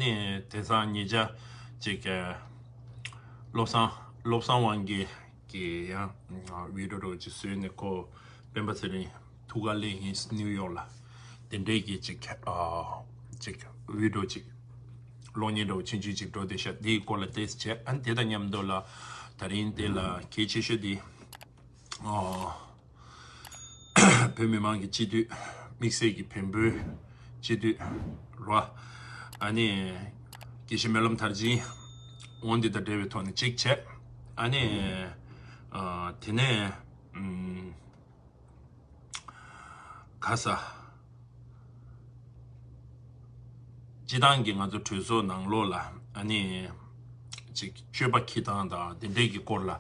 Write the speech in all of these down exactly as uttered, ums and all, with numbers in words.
ནས་དེང་སང་ཉེ་ཆར་ཅིག་བློ་བཟང་བློ་བཟང་དབང་རྒྱལ་གྱི་ཡང་བི་ཌི་ཡོ་ཅིག་བཟོས་ནས་ཁོ་སྤེན་པ་ཚེ་རིང་ཐུག་ག་སླེབས་ཡིན་ནིའུ་ཡོག་ལ། དེ་འདྲའི་གི་ཅིག་ཨ་ཅིག་བི་ཌི་ཡོ་ཅིག་གློག་བརྙན་འདྲ་བོ་ཆུང་ཆུང་ཅིག་འགྲོ་བསྡད་ཤག་དེའི་སྐོར་ལ་ཏོག་ཙམ་བྱས། ཨ་ནི་དེ་དང་མཉམ་དུ་ལ་ད་རིང་དེ་ལ་གལ་ཆེ་ཤོས་དེ་ཨ་བོད་མི་མང་གི་སྤྱི་འཐུས། དམིགས་བསལ་གྱི་བོན་པོའི་སྤྱི་འཐུས་རོ། ཨ་ནི་དགེ་བཤེས་སྨོན་ལམ་མཐར་ཕྱིན། འོ་འདི་དང་འབྲེལ་བའི་ཐོག་ནས་གཅིག་བྱས། ཨ་ནི་ཨ་དེ་ནས་ཨུམ། ག་ས། སྤྱི་བཏང་གི་ང་ཚོ་གྲོས་ཚོགས་ནང་ལོགས་ལ་ཨ་ནི་ཅིག་སྤྱོད་པ་འཁྱེར་སྟངས་དང་དེ་འདྲའི་གི་སྐོར་ལ་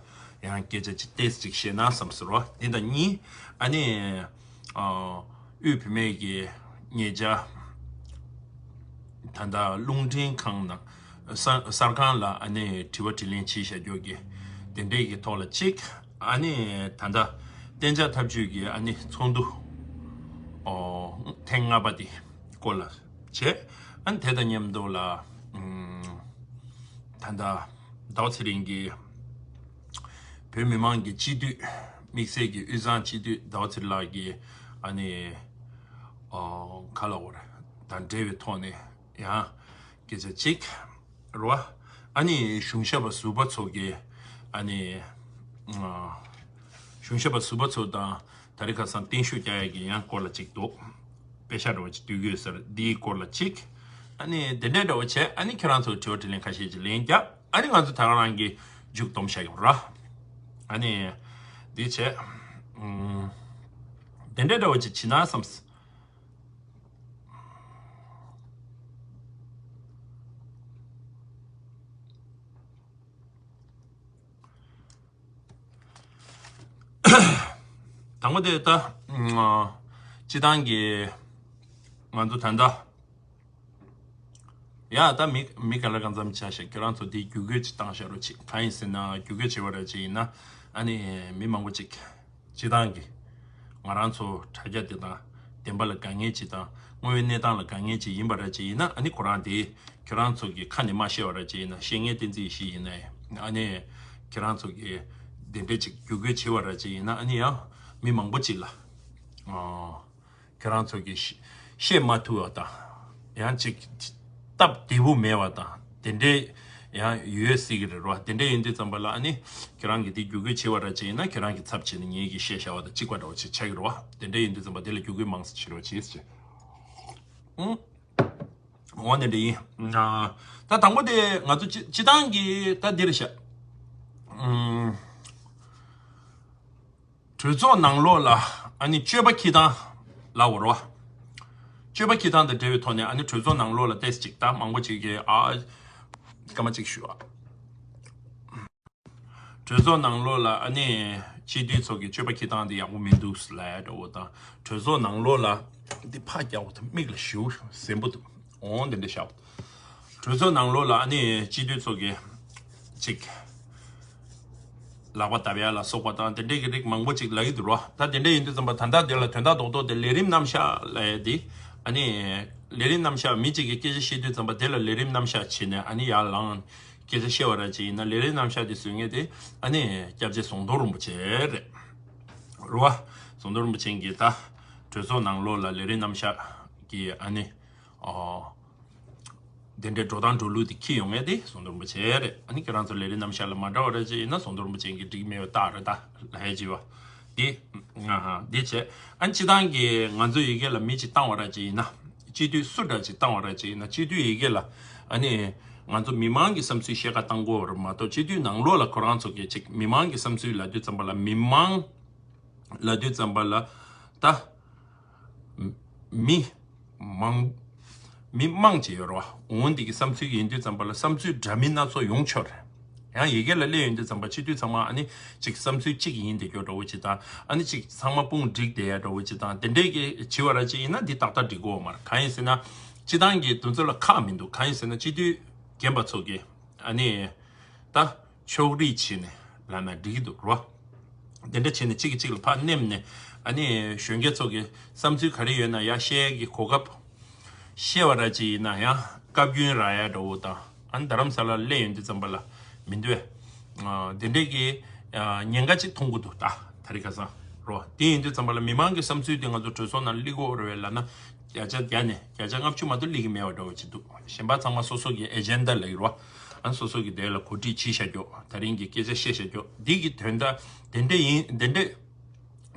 ཡང་སྐད་ཆ་ཅིག་ཏོག་ཙམ་ཅིག་བཤད་ན་བསམ་ཟེར་བ་འདི་དང་གཉིས། ཨ་ནི་ཨ་དབུས་བུད་མེད་ཀྱི་ཉེ་ཆར་ད་ལྟ་རླུང་འཕྲིན་ཁང་ནང་གསར་གསར་ཁང་ལ་ཨ་ནི་དྲི་བ་དྲིས་ལན་བྱས་བཞག་རྒྱུ་གི་དེ་འདྲའི་གི་ཐོག་ལ་གཅིག་ཨ་ནི་ད་ལྟ་གཏན་འཇགས་ཐབས་ཇུས་ཀྱི་ཨ་ནི་ཚོགས་འདུ་ཨོ་ཐེངས་ལྔ་པ་དེ་སྐོར་ལ་བྱས། ཨ་ནི་དེ་དང་མཉམ་དུ་ལ་ཨུམ་ད་ལྟ་ཟླ་བ་ཚེ་རིང་གིས་བོད་མི་མང་གི་སྤྱི་འཐུས། དམིགས་བསལ་གྱི་དབུས་གཙང་སྤྱི་འཐུས་ཟླ་བ་ཚེ་རིང་ལགས་ཀྱིས་ཨ་ནི་ཨོ་ག་ལ་འོར་དང་འབྲེལ་བའི་ཐོག་ནས་ཡང་སྐད་ཆ་གཅིག་རོ། ཨ་ནི་གཞུང་ཞབས་པ་ཟུར་པ་ཚོ་གི་ཨ་ནི་ཨ་གཞུང་ཞབས་པ་ཟུར་པ་ཚོ་དང་དེ་རིང་ཁ་སང་བརྟན་བཞུགས་རྒྱག་ཡས་ཀྱི་ཡང་སྐོར་ལ་གཅིག་འདུག་དཔེ་ཆ་འདྲ་བོ་ཅིག་བསྡུས་དགོས་ཟེར་འདིའི་སྐོར་ལ་གཅིག་ཨ་ནི་དེ་འདྲའི་འདྲ་བོ་བྱས། ཨ་ནི་ཁྱེད་རང་ཚོ་དྲི་བ་དྲིས་ལན་ཁ་ཤས་ཅིག་ལན་རྒྱབ། ཨ་ནི་ང་ཚོ་ད་ག་རང་གི་མཇུག་སྡོམ་བྱ་གི་ར། ཨ་ནི་འདི་བྱས། ཨུམ། དེ་འདྲའི་འདྲ་བོ་ཅིག་བྱེད་ན་བསམ། དང་པོ་དེ་ད་ཨ་སྤྱི་བཏང་གི་ང་ཚོ་ད་ལྟ་ཡ་ད་མི་མི་ག་ལ་གང་འཚམ་བྱ་ཤག་ཁྱེད་རང་ཚོ་དེ་བརྒྱུད་སྐུལ་ཅིག་བཏང་ཤག་རོགས་བྱེད། གང་ཡིན་ཟེར་ན་བརྒྱུད་སྐུལ་བྱེད་པ་ར་ཅིག་ཡིན་ན་ཨ་ནི་མི་མང་པོ་ཅིག་སྤྱི་བཏང་གི་ང་རང་ཚོ་དྲ་རྒྱ་དེ་དང་བདེན་པ་ལ་དཀའ་ངལ་ཅིག་དང་དངོས་ཡོད་གནས་སྟངས་ལ་དཀའ་ངལ་ཅིག་ཡིན་པ་ར་ཅིག་ཡིན་ན་ཨ་ནི་ཁོ་རང་དེ་ཁྱེད་རང་ཚོ་གི་ཁ་ནས་མ་བཤད་པ་ར་ཅིག་ཡིན་ན་བཤད་མཁན་བསྟན་འཛིན་ཡེ་ཤེས་ཡིན་ནའི་ཨ་ནི་ཁྱེད་རང་ཚོ་གི་དེ་འདྲ་ཅིག་བརྒྱུད་སྐུལ་བྱེད་པ་ར་ཅིག་ཡིན་ན་ཨ་ནི་ཡང་མི་མང་པོ་ཅིག་ལ་ཨ། ཁྱེད་རང་ཚོ་གིས་ཤ་བཤད་མ་ཐུབ་པ་དང་། ཡང་ཅིག་སྟབས་བདེ་པོ་མེད་པ་དང་དེ་འདྲའི་ཡང་ཡོད་སྲིད་ཀྱི་རེད་རོ། དེ་འདྲ་ཡིན་དུས་ཙམ་པ་ལ་ཨ་ནི་ཁྱེད་རང་གིས་དེ་བརྒྱུད་སྐུལ་བྱེད་པ་ར་ཅིག་ཡིན་ན་ཁྱེད་རང་གི་ཚབ་བྱས་ནས་ངེད་ཀྱིས་བཤད་བཞག་པ་དང་གཅིག་པ་འདྲ་བོ་ཅིག་ཆགས་ཀྱི་རེད་བ། དེ་འདྲ་ཡིན་དུས་ཙམ་པ་དེ་ལ་བརྒྱུད་སྐུལ་མང་ཙམ་བྱེད་རོགས་བྱེད་ཟེར། ཨུང་། འོ་དེ་འདྲ་ཡིན། ད་དང་པོ་དེ་ང་ཚོ་སྤྱི་སྤྱི་བཏང་གི་ད་འདི་རེད་ཤག་ཨུང་། གྲོས་ཚོགས་ནང་ལོགས་ལ་ཨ་ནི་སྤྱོད་པ་འཁྱེར་སྟངས་ལབ་དགོས་རེད་བ། སྤྱོད་པ་འཁྱེར་སྟངས་དང་འབྲེལ་བའི་ཐོག་ནས་ཨ་ནི་གྲོས་ཚོགས་ནང་ལོགས་ལ་ཏོག་ཙམ་ཅིག་ད་མང་པོ་ཅིག་གིས་ཨ་སྐར་མ་གཅིག་ཞུ་ཨ། གྲོས་ཚོགས་ནང་ལོགས་ལ་ཨ་ནི་སྤྱི་འཐུས་ཚོ་གི་སྤྱོད་པ་འཁྱེར་སྟངས་དེ་ཡག་པོ་མི་འདུག་ལབ་ཡ་འདྲ་བོ་དང་གྲོས་ཚོགས་ནང་ལོགས་ལ་འདི་ཕར་རྒྱག་དགོས་ད། མིག་ལ་ཞེ་པོ་གཟན་པོ་འདུག་འོང་དེ་འདྲ་བཞག་གྲོས་ཚོགས་ནང་ལོགས་ལ་ཨ་ནི་སྤྱི་འཐུས་ཚོ་གི་ཅིག་ལག་པ་བརྡབ་ཡ་ལ་སོགས་པ་དང་དེ་འདྲའི་གི་རིགས་མང་པོ་ཅིག་ལབ་ཀྱི་འདུག་རོ། ད་དེ་འདྲ་ཡིན་དུས་ཙམ་པ་ད་ལྟ་དེ་ལ་དོན་དག་རྡོག་རྡོག་དེ་ལས་རིམ་རྣམ་གཞག་ལབ་ཡ་དེ་ཨ་ནི་ལས་རིམ་རྣམ་གཞག་མི་གཅིག་གིས་སྐད་ཆ་བཤད་དུས་ཙམ་པ་དེ་ལ་ལས་རིམ་རྣམ་གཞག་བྱས་ནས་ཨ་ནི་ཡར་ལངས་སྐད་ཆ་བཤད་པ་ར་ཅིག་ཡིན་ན་ལས་རིམ་རྣམ་གཞག་དེ་བཟོ་མཁན་དེ་ཨ་ནི་སྐྱབས་རྗེ་ཟམ་གདོང་རིན་པོ་ཆེ་རེད། རེད་བ། ཟམ་གདོང་རིན་པོ་ཆེ་གིས་ད་གྲོས་ཚོགས་ནང་ལོགས་ལ་ལས་རིམ་རྣམ་གཞག་གི་ཨ་ནི། ཨོ། དེ་འདྲའི་འགྲོ་སྟངས་འགྲོ་ལུགས་དེ་འཁྱེར་ཡོང་མཁན་དེ་ཟམ་གདོང་རིན་པོ་ཆེ་རེད། ཨ་ནི་ཁྱེད་རང་ཚོ་ལས་རིམ་རྣམ་གཞག་ལ་མ་འདྲ་བ་ར་ཅིག་ཡིན་ན་ཟམ་གདོང་རིན་པོ་ཆེ་གིས་འགྲིག་མེད་པའི་རྟགས་རེད་ད་ལབ་ཡ་ཅིག་བ། དེ། ཨ་ཧ་དེ་བྱས། ཨ་ནི་སྤྱི་བཏང་གི་ང་ཚོ་ཡི་གེ་ལ་མི་གཅིག་བཏང་བ་ར་ཅིག་ཡིན་ན། སྤྱི་འཐུས་སུ་འདྲ་ཅིག་བཏང་བ་ར་ཅིག་ཡིན་ན་སྤྱི་འཐུས་ཡི་གེ་ལ་ཨ་ནི་ང་ཚོ་མི་མང་གི་བསམ་ཚུལ་བཤད་ག་བཏང་དགོས་པ་རེད་མ་གཏོགས་སྤྱི་འཐུས་ནང་ལོགས་ལ་ཁོ་རང་ཚོ་གི་ཅིག་མི་མང་གི་བསམ་ཚུལ་ལབ་དུས་ཙམ་པ་ལ་མི་མང་ལབ་དུས་ཙམ་པ་ལ་ད་མི་མང་མི་མང་ཅིག་ཡོད་རེད་བ། འོ་འདི་གི་བསམ་ཚུལ་ཡིན་དུས་ཙམ་པ་ལ་བསམ་ཚུལ་འདྲ་མིན་སྣ་ཚོགས་ཡོང་ཆོག་རེད། ཡང་ཡི་གེ་ལ་སླེབས་ཡོང་དུས་ཙམ་པ་སྤྱི་འཐུས་ཚང་མ་ཨ་ནི་ཅིག་བསམ་ཚུལ་གཅིག་ཡིན་བསྡད་རྒྱུ་འདྲ་བོ་ཅིག་དང་ཨ་ནི་ཅིག་ཚང་མ་དཔུང་བསྒྲིགས་བསྡད་ཡ་འདྲ་བོ་ཅིག་དང་དེ་འདྲའི་གི་བྱེད་པ་ར་ཅིག་ཡིན་ན་འདི་ཏག་ཏག་འགྲིག་གི་ཡོད་མ་རེད། གང་ཡིན་ཟེར་ན་སྤྱི་བཏང་གི་དེ་ཚོ་ལ་ཁག་མི་འདུག་གང་ཡིན་ཟེར་ན་སྤྱི་འཐུས་རྒན་པ་ཚོ་གི་ཨ་ནི་ད་ཕྱོགས་རིས་བྱས་ནས་ལབ་ན་འགྲིག་གི་འདུག་རོ། དེ་འདྲ་བྱས་ནས་གཅིག་གིས་གཅིག་ལ་ཕར་མནན་ནས་ཨ་ནི་གཞོན་སྐྱེས་ཚོ་གི་བསམ་ཚུལ་ག་རེ་ཡོད་ན་ཡར་བཤད་ཡ་གི་གོ་སྐབས་བཤད་པ་ར་ཅིག་ཡིན་ན་ཡང་ བཀའ་བཀྱོན་རག་ཡ་འདྲ་བོ་དང་། ཨ་ནི་རྡ་རམ་ས་ལ་སླེབས་ཡོང་དུས་ཙམ་པ་ལ་མི་འདུག་བས། དེ་འདྲས་ཀྱི་ཉེན་ཁ་ཅིག་མཐོང་གི་འདུག་ད་ད་རེས་ཁ་སང་རོ། དེ་ཡིན་དུས་ཙམ་པ་ལ་མི་མང་གི་བསམ་ཚུལ་དེ་ང་ཚོ་གྲོས་ཚོགས་ནང་སླེབས་ཀྱི་ཡོད་རེད་བས་ལབ་ན། བརྒྱ་ཆ་བརྒྱ་ནས་བརྒྱ་ཆ་ལྔ་བཅུ་མ་གཏོགས་སླེབས་ཀྱི་མེད་པ་འདྲ་བོ་ཅིག་འདུག་གཞན་པ་ཚང་མ་སོ་སོ་གི་ཨེ་ཇེན་ཌ་ལབ་ཀྱི་རོ། ཨ་ནི་སོ་སོ་གི་དེ་ལ་གོ་སྒྲིག་བྱས་བཞག་རྒྱུ། ད་རིང་གི་སྐད་ཆ་བཤད་བཞག་རྒྱུ་འདི་གི་དོན་དག་དེ་འདྲས་ཡིན། དེ་འདྲས།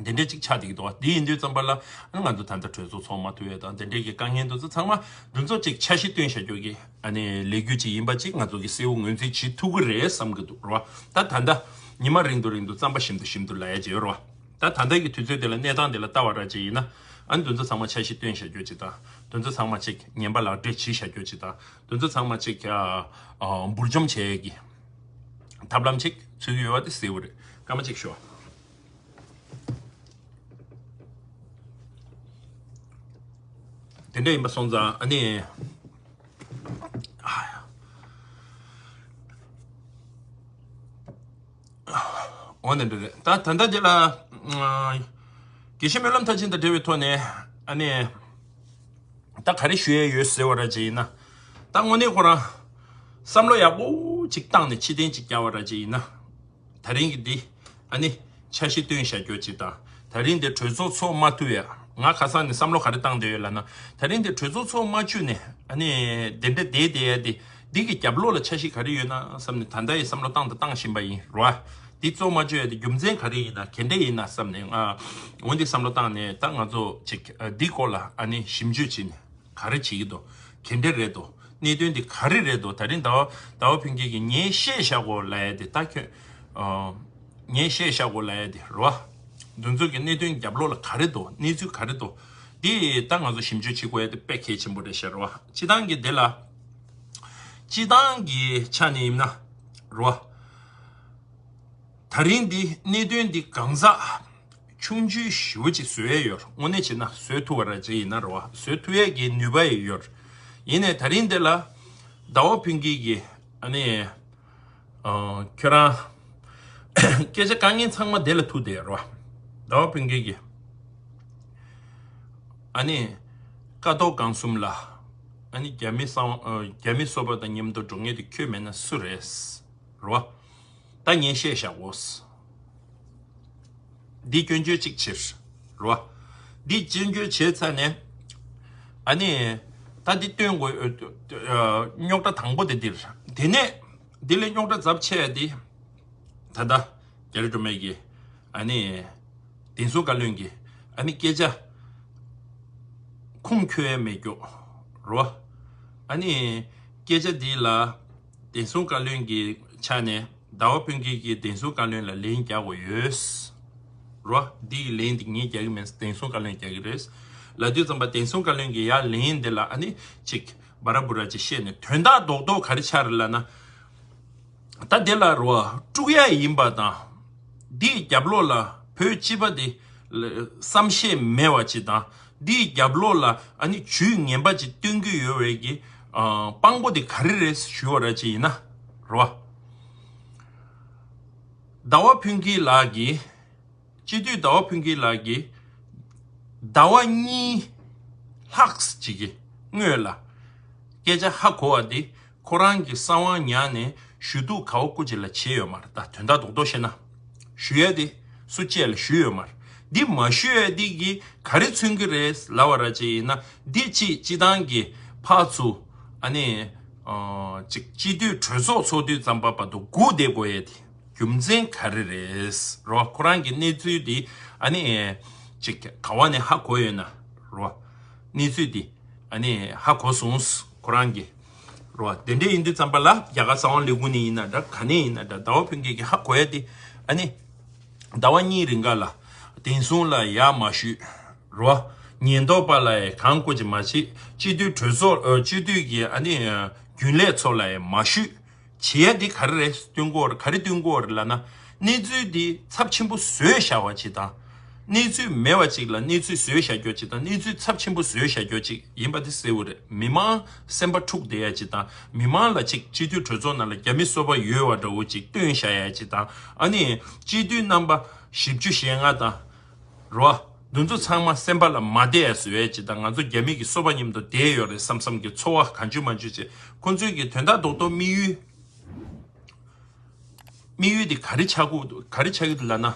དེ་འདྲས་ཅིག་ཆགས་བསྡད་ཀྱི་འདུག་བ། དེ་ཡིན་དུས་ཙམ་པ་ལ་ང་ཚོ་ད་ལྟ་གྲོས་ཚོགས་ཚོགས་མ་ཐུབ་ཡས་དང་དེ་འདྲས་ཀྱི་དཀའ་ངལ་འདུག་ཚོ་ཚང་མ་འདི་ཚོ་ཅིག་འཆར་གཞི་བཏོན་བཞག་རྒྱུ་གི་ཨ་ནི་ལས་འགུལ་ཅིག་ཡིན་པ་ཅིག་ང་ཚོ་གི་གསལ་བོ་ངོས་འཛིན་བྱེད་ཐུབ་ཀྱི་རེད་བསམ་གྱི་འདུག་རོ། ད་ད་ལྟ་ཉི་མ་རིང་དུ་རིང་དུ་རྩམ་པ་ཞིམ་དུ་ཞིམ་དུ་ལབ་ཡས་ཅིག་ཡོད་རོ། ད་ད་ལྟ་གི་དུས་ཚོད་དེ་ལ་གནས་སྟངས་དེ་ལ་ལྟ་བ་ར་ཅིག་ཡིན་ན། ཨ་ནི་འདི་ཚོ་ཚང་མ་འཆར་གཞི་བཏོན་བཞག་རྒྱུ་ཅིག་དང་། འདི་ཚོ་ཚང་མ་ཅིག་ངན་པ་ལག་འབྲེལ་བྱེད་བཞག་རྒྱུ་ཅིག་དང་། འདི་ཚོ་ཚང་མ་ཅིག་ཨ་ཨ་འབུར་འཇོམས་བྱེད་ཡས་ཀྱི་ཐབས་ལམ་ཅིག་འཚོལ་གྱི་ཡོད་པ་དེ་གསལ་བོ་རེད། སྐར་མ་གཅིག་ཞུ། དེ་འདྲ་ཡིན་པ་སོང་ཙང་ཨ་ནི། འོ་ནི་འདྲ་རེད། ད་ད་ལྟ་དེ་ལ་དགེ་བཤེས་སྨོན་ལམ་མཐར་ཕྱིན་དང་འབྲེལ་བའི་ཐོག་ནས་ཨ་ནི། ད་ག་རེ་ཞུ་ཡས་ཡོད་ཟེར་བ་ར་ཅིག་ཡིན་ན། ད་དངོས་གནས་ཁོ་རང་བསམ་བློ་ཡག་པོ་ཅིག་བཏང་ནས་ཕྱིར་འཐེན་ཅིག་རྒྱག་པ་ར་ཅིག་ཡིན་ན། ད་རིང་གི་འདི་ཨ་ནི་འཆར་གཞི་བཏོན་བཞག་རྒྱུ་ཅིག་དང་། ད་རིང་འདི་གྲོས་ཚོགས་ཚོགས་མ་ཐུབ་ཡ། ང་ཁ་སང་ནས་བསམ་བློ་ག་རེ་བཏང་བསྡད་ཡོད་ལབ་ན། ད་རིང་འདི་གྲོས་ཚོགས་ཚོགས་མ་བཅུག་ནས་ཨ་ནི་འདི་འདྲ་བསྡད་བསྡད་ཡ་འདི་འདི་གི་རྒྱབ་ལོགས་ལ་འཆར་གཞི་ག་རེ་ཡོད་ན་བསམ་ནས་ད་ལྟ་ཡི་བསམ་བློ་བཏང་དང་བཏང་བཞིན་པ་ཡིན་རོ། འདི་ཚོགས་མ་བཅུག་ཡ་འདི་རྒྱུ་མཚན་ག་རེ་ཡིན་ན་ག་འདྲ་ཡིན་ན་བསམ་ནས་ང་འོ་འདི་བསམ་བློ་བཏང་ནས་ད་ང་ཚོ་ཅིག་འདི་སྐོར་ལ་ཨ་ནི་ཞིབ་འཇུག་བྱས་ནས། ག་རེ་བྱེད་ཀྱི་འདུག་ག་འདྲ་རེད་འདུག་གནད་དོན་འདི་ག་རེ་རེད་འདུག་ད་རིང་ཟླ་བ་ཟླ་བ་ཕུན་སྐྱིད་ཀྱིས་ངས་བཤད་བཞག་གོ་ལབ་ཡ་དེ་ད་ཁྱོད། ཨ། ངས་བཤད་བཞག་གོ་ལབ་ཡ་དེ་རེད་བ། འདི་ཚོ་གི་གནད་དོན་རྒྱབ་ལོགས་ལ་ག་རེ་འདུག་གནས་ཚུལ་ག་རེ་འདུག་འདི་ད་ང་ཚོ་ཞིབ་འཇུག་བྱེད་དགོས་ཡ་དེ་དཔེ་གལ་ཆེན་པོ་རེད་ཤག་རེད་བ། སྤྱི་བཏང་གི་འདི་ལ། སྤྱི་བཏང་གི་ཆ་ནས་ཡིན་ན་རེད་བ། ད་རིང་འདི་གནད་དོན་འདི་གང་ཟག་ཆུང་ཆུང་ཞེ་པོ་ཅིག་བཟོ་ཡས་ཡོད། དངོས་གནས་བྱས་ན་བཟོ་ཐུབ་པ་ར་ཅིག་ཡིན་ན་རེད་བ། བཟོ་ཐུབ་ཡས་ཀྱི་ནུས་པ་ཡི་ཡོད། ཡིན་ནའི་ད་རིང་འདི་ལ་ཟླ་བ་ཕུན་སྐྱིད་ཀྱིས་ཨ་ནི། ཨ། ཁྱོད་རང་སྐད་ཆ་དཀའ་ངལ་ཚང་མ་དེ་ལ་ཐུག་བསྡད་རེད་བ། ཟླ་བ་ཕུན་སྐྱིད་ཀྱིས་ཨ་ནི་ཀ་ཐོག་སྒང་གསུམ་ལ་ཨ་ནི་རྒྱ་མི་གསང་བ། ཨ། རྒྱ་མི་སོ་པ་དང་མཉམ་དུ་འགྲོ་མཁན་དེ་ཁྱོད་མེད་ན་སུ་རེད། རོ། ད་ངས་བཤད་བཞག་གོ། འདི་སྐྱོན་བརྗོད་གཅིག་བྱེད། རོ། འདི་སྐྱོན་བརྗོད་བྱས་ཚར་ནས། ཨ་ནི། ད་འདི་སྟོན་དགོས། ཨ། རྙོག་དྲ་དང་པོ་དེ་འདིར། དེ་ནས། འདི་ལས་རྙོག་དྲ་ཚབས་ཆེ་འདི། ད་ལྟ། རྒྱ་རི་སྒྲོལ་མ་གིས། ཨ་ནི། བདེ་སྲུང་བཀའ་བློན་གྱིས། ཨ་ནི་སྐད་ཆ། ཁུངས་འཁྱོལ་ཡ་མེད་རྒྱུ། རོ། ཨ་ནི། སྐད་ཆ་འདི་ལ། བདེ་སྲུང་བཀའ་བློན་གྱི་ཆ་ནས། ཟླ་བ་ཕུན་སྐྱིད་ཀྱིས་བདེ་སྲུང་བཀའ་བློན་ལ་ལན་རྒྱག་དགོས་ཡོད། རོ། འདི་ཡི་ལན་འདི་ངས་རྒྱག་གི་མིན། བདེ་སྲུང་བཀའ་བློན་རྒྱག་གི་རེད། ལབ་དུས་ཙམ་པ་བདེ་སྲུང་བཀའ་བློན་གྱིས་ཡར་ལན་འདི་ལ་ཨ་ནི་ཅིག་འབའ་ར་འབུ་ར་ཅིག་བཤད་ནས་དོན་དག་རྡོག་རྡོག་ག་རེ་ཆགས་རེད་ལབ་ན། ད་དེ་ལ་རོ། དཀྲུག་ཡ་ཡིན་པ་དང་། འདིའི་རྒྱབ་ལོགས་ལ་བོད་སྤྱི་པ་དེ་བསམ་ཤེས་མེད་པ་ཅིག་དང་། འདིའི་རྒྱབ་ལོགས་ལ་ཨ་ནི་ཇུས་ངན་པ་ཅིག་སྟོན་གྱི་ཡོད་པའི་གི། ཨ། དཔང་པོ་དེ་ག་རེ་རེད་ཞུ་བ་ར་ཅིག་ཡིན་ན། རོ། ཟླ་བ་ཕུན་སྐྱིད་ལགས་ཀྱིས། སྤྱི་འཐུས་ཟླ་བ་ཕུན་སྐྱིད་ལགས་ཀྱིས། ཟླ་བ་གཉིས་ལྷག་ཅིག་གི་སྔོན་ལ། སྐད་ཆ་ཧ་གོ་བ་འདི་ཁོ་རང་གི་གསང་བ་ཉར་ནས་ཞུ་གཏུག་ག་བ་སྐུ་མཁྱེན་ལ་བྱས་ཡོད་མ་རེད། ད་དོན་དག་རྡོག་རྡོག་བཤད་ན། ཞུ་ཡ་འདི་སུ་གཅིག་ལ་ཞུས་ཡོད་མ་རེད། འདི་མ་ཞུ་ཡ་འདི་གིས་ག་རེ་མཚོན་གྱི་རེད་ལབ་པ་ར་ཅིག་ཡིན་ན། འདི་ཅིག་སྤྱི་བཏང་གི་ཕར་ཚུར་ཨ་ནི། ཨ། ཅིག་སྤྱི་འཐུས་གྲོས་ཚོགས་ཚོགས་དུས་ཙམ་པ་བར་དུ་སྒུག་བསྡད་དགོས་ཡ་དེ། རྒྱུ་མཚན་ག་རེ་རེད། རོ། ཁོ་རང་གི་གནས་ཚུལ་འདི་ཨ་ནི་ཅིག་ག་བ་ནས་ཧ་གོ་ཡོད་ན། རོ། གནས་ཚུལ་འདི་ཨ་ནི་ཧ་གོ་སོང་། ཁོ་རང་གི། རོ། དེ་འདྲ་ཡིན་དུས་ཙམ་པ་ལ་རྒྱ་གར་གསང་བ་ལས་ཁུངས་ནས་ཡིན་ན་འདྲ། ག་ནས་ཡིན་ན་འདྲ། ཟླ་བ་ཕུན་སྐྱིད་ཀྱིས་ཧ་གོ་ཡ་དེ་ཨ་ནི། ཟླ་བ་གཉིས་རིང་ག་ལ་བདེ་སྲུང་ལ་ཡག་མ་ཞུས། རོ། ཉེན་རྟོག་པ་ལ་ཡང་གང་དགོས་ཀྱི་མ་བྱེད། སྤྱི་འཐུས་གྲོས་ཚོགས། ཨ། སྤྱི་འཐུས་ཀྱི་ཨ་ནི་རྒྱུན་ལས་ཚོ་ལ་ཡང་མ་ཞུས། བྱེད་ཡ་འདི་ག་རེ་རེད། སྟོན་གོ་རེད། ག་རེ་སྟོན་གོ་རེད་ལབ་ན། གནས་ཚུལ་འདི་ཚབས་ཆེན་པོ་བཟོས་བཞག་པ་ཅིག་དང་། གནས་ཚུལ་མེད་པ་ཅིག་ལ་གནས་ཚུལ་བཟོས་བཞག་རྒྱུ་ཅིག་དང་། གནས་ཚུལ་ཚབས་ཆེན་པོ་བཟོས་བཞག་རྒྱུ་ཅིག་ཡིན་པ་དེ་གསལ་བོ་རེད། མི་མང་སེམས་པ་འཁྲུག་བསྡད་ཡ་ཅིག་དང་། མི་མང་ལ་ཅིག་སྤྱི་འཐུས་གྲོས་ཚོགས་ནང་ལ་རྒྱ་མི་སོ་པ་ཡོད་པ་འདྲ་བོ་ཅིག་སྟོན་བཞག་ཡ་ཅིག་དང་། ཨ་ནི་སྤྱི་འཐུས་རྣམ་པ་བཞི་བཅུ་ཞེ་ལྔ་དང་། རོ། འདི་ཚོ་ཚང་མ་སེམས་པ་ལ་མ་བསྡད་ཡ་བཟོ་ཡ་ཅིག་དང་། ང་ཚོ་རྒྱ་མི་གི་སོ་པ་མཉམ་དུ་བསྡད་ཡོད་རེད་བསམ་བསམ་གྱི་ཚོར་བ་གང་བྱུང་མང་བྱུང་བྱས། ཁོང་ཚོའི་གི་དོན་དག་རྡོག་རྡོག་དམིགས་ཡུལ། དམིགས་ཡུལ་དེ་ག་རེ་ཆགས་ཀྱི་ག་རེ་ཆགས་ཀྱི་འདུག་ལབ་ན།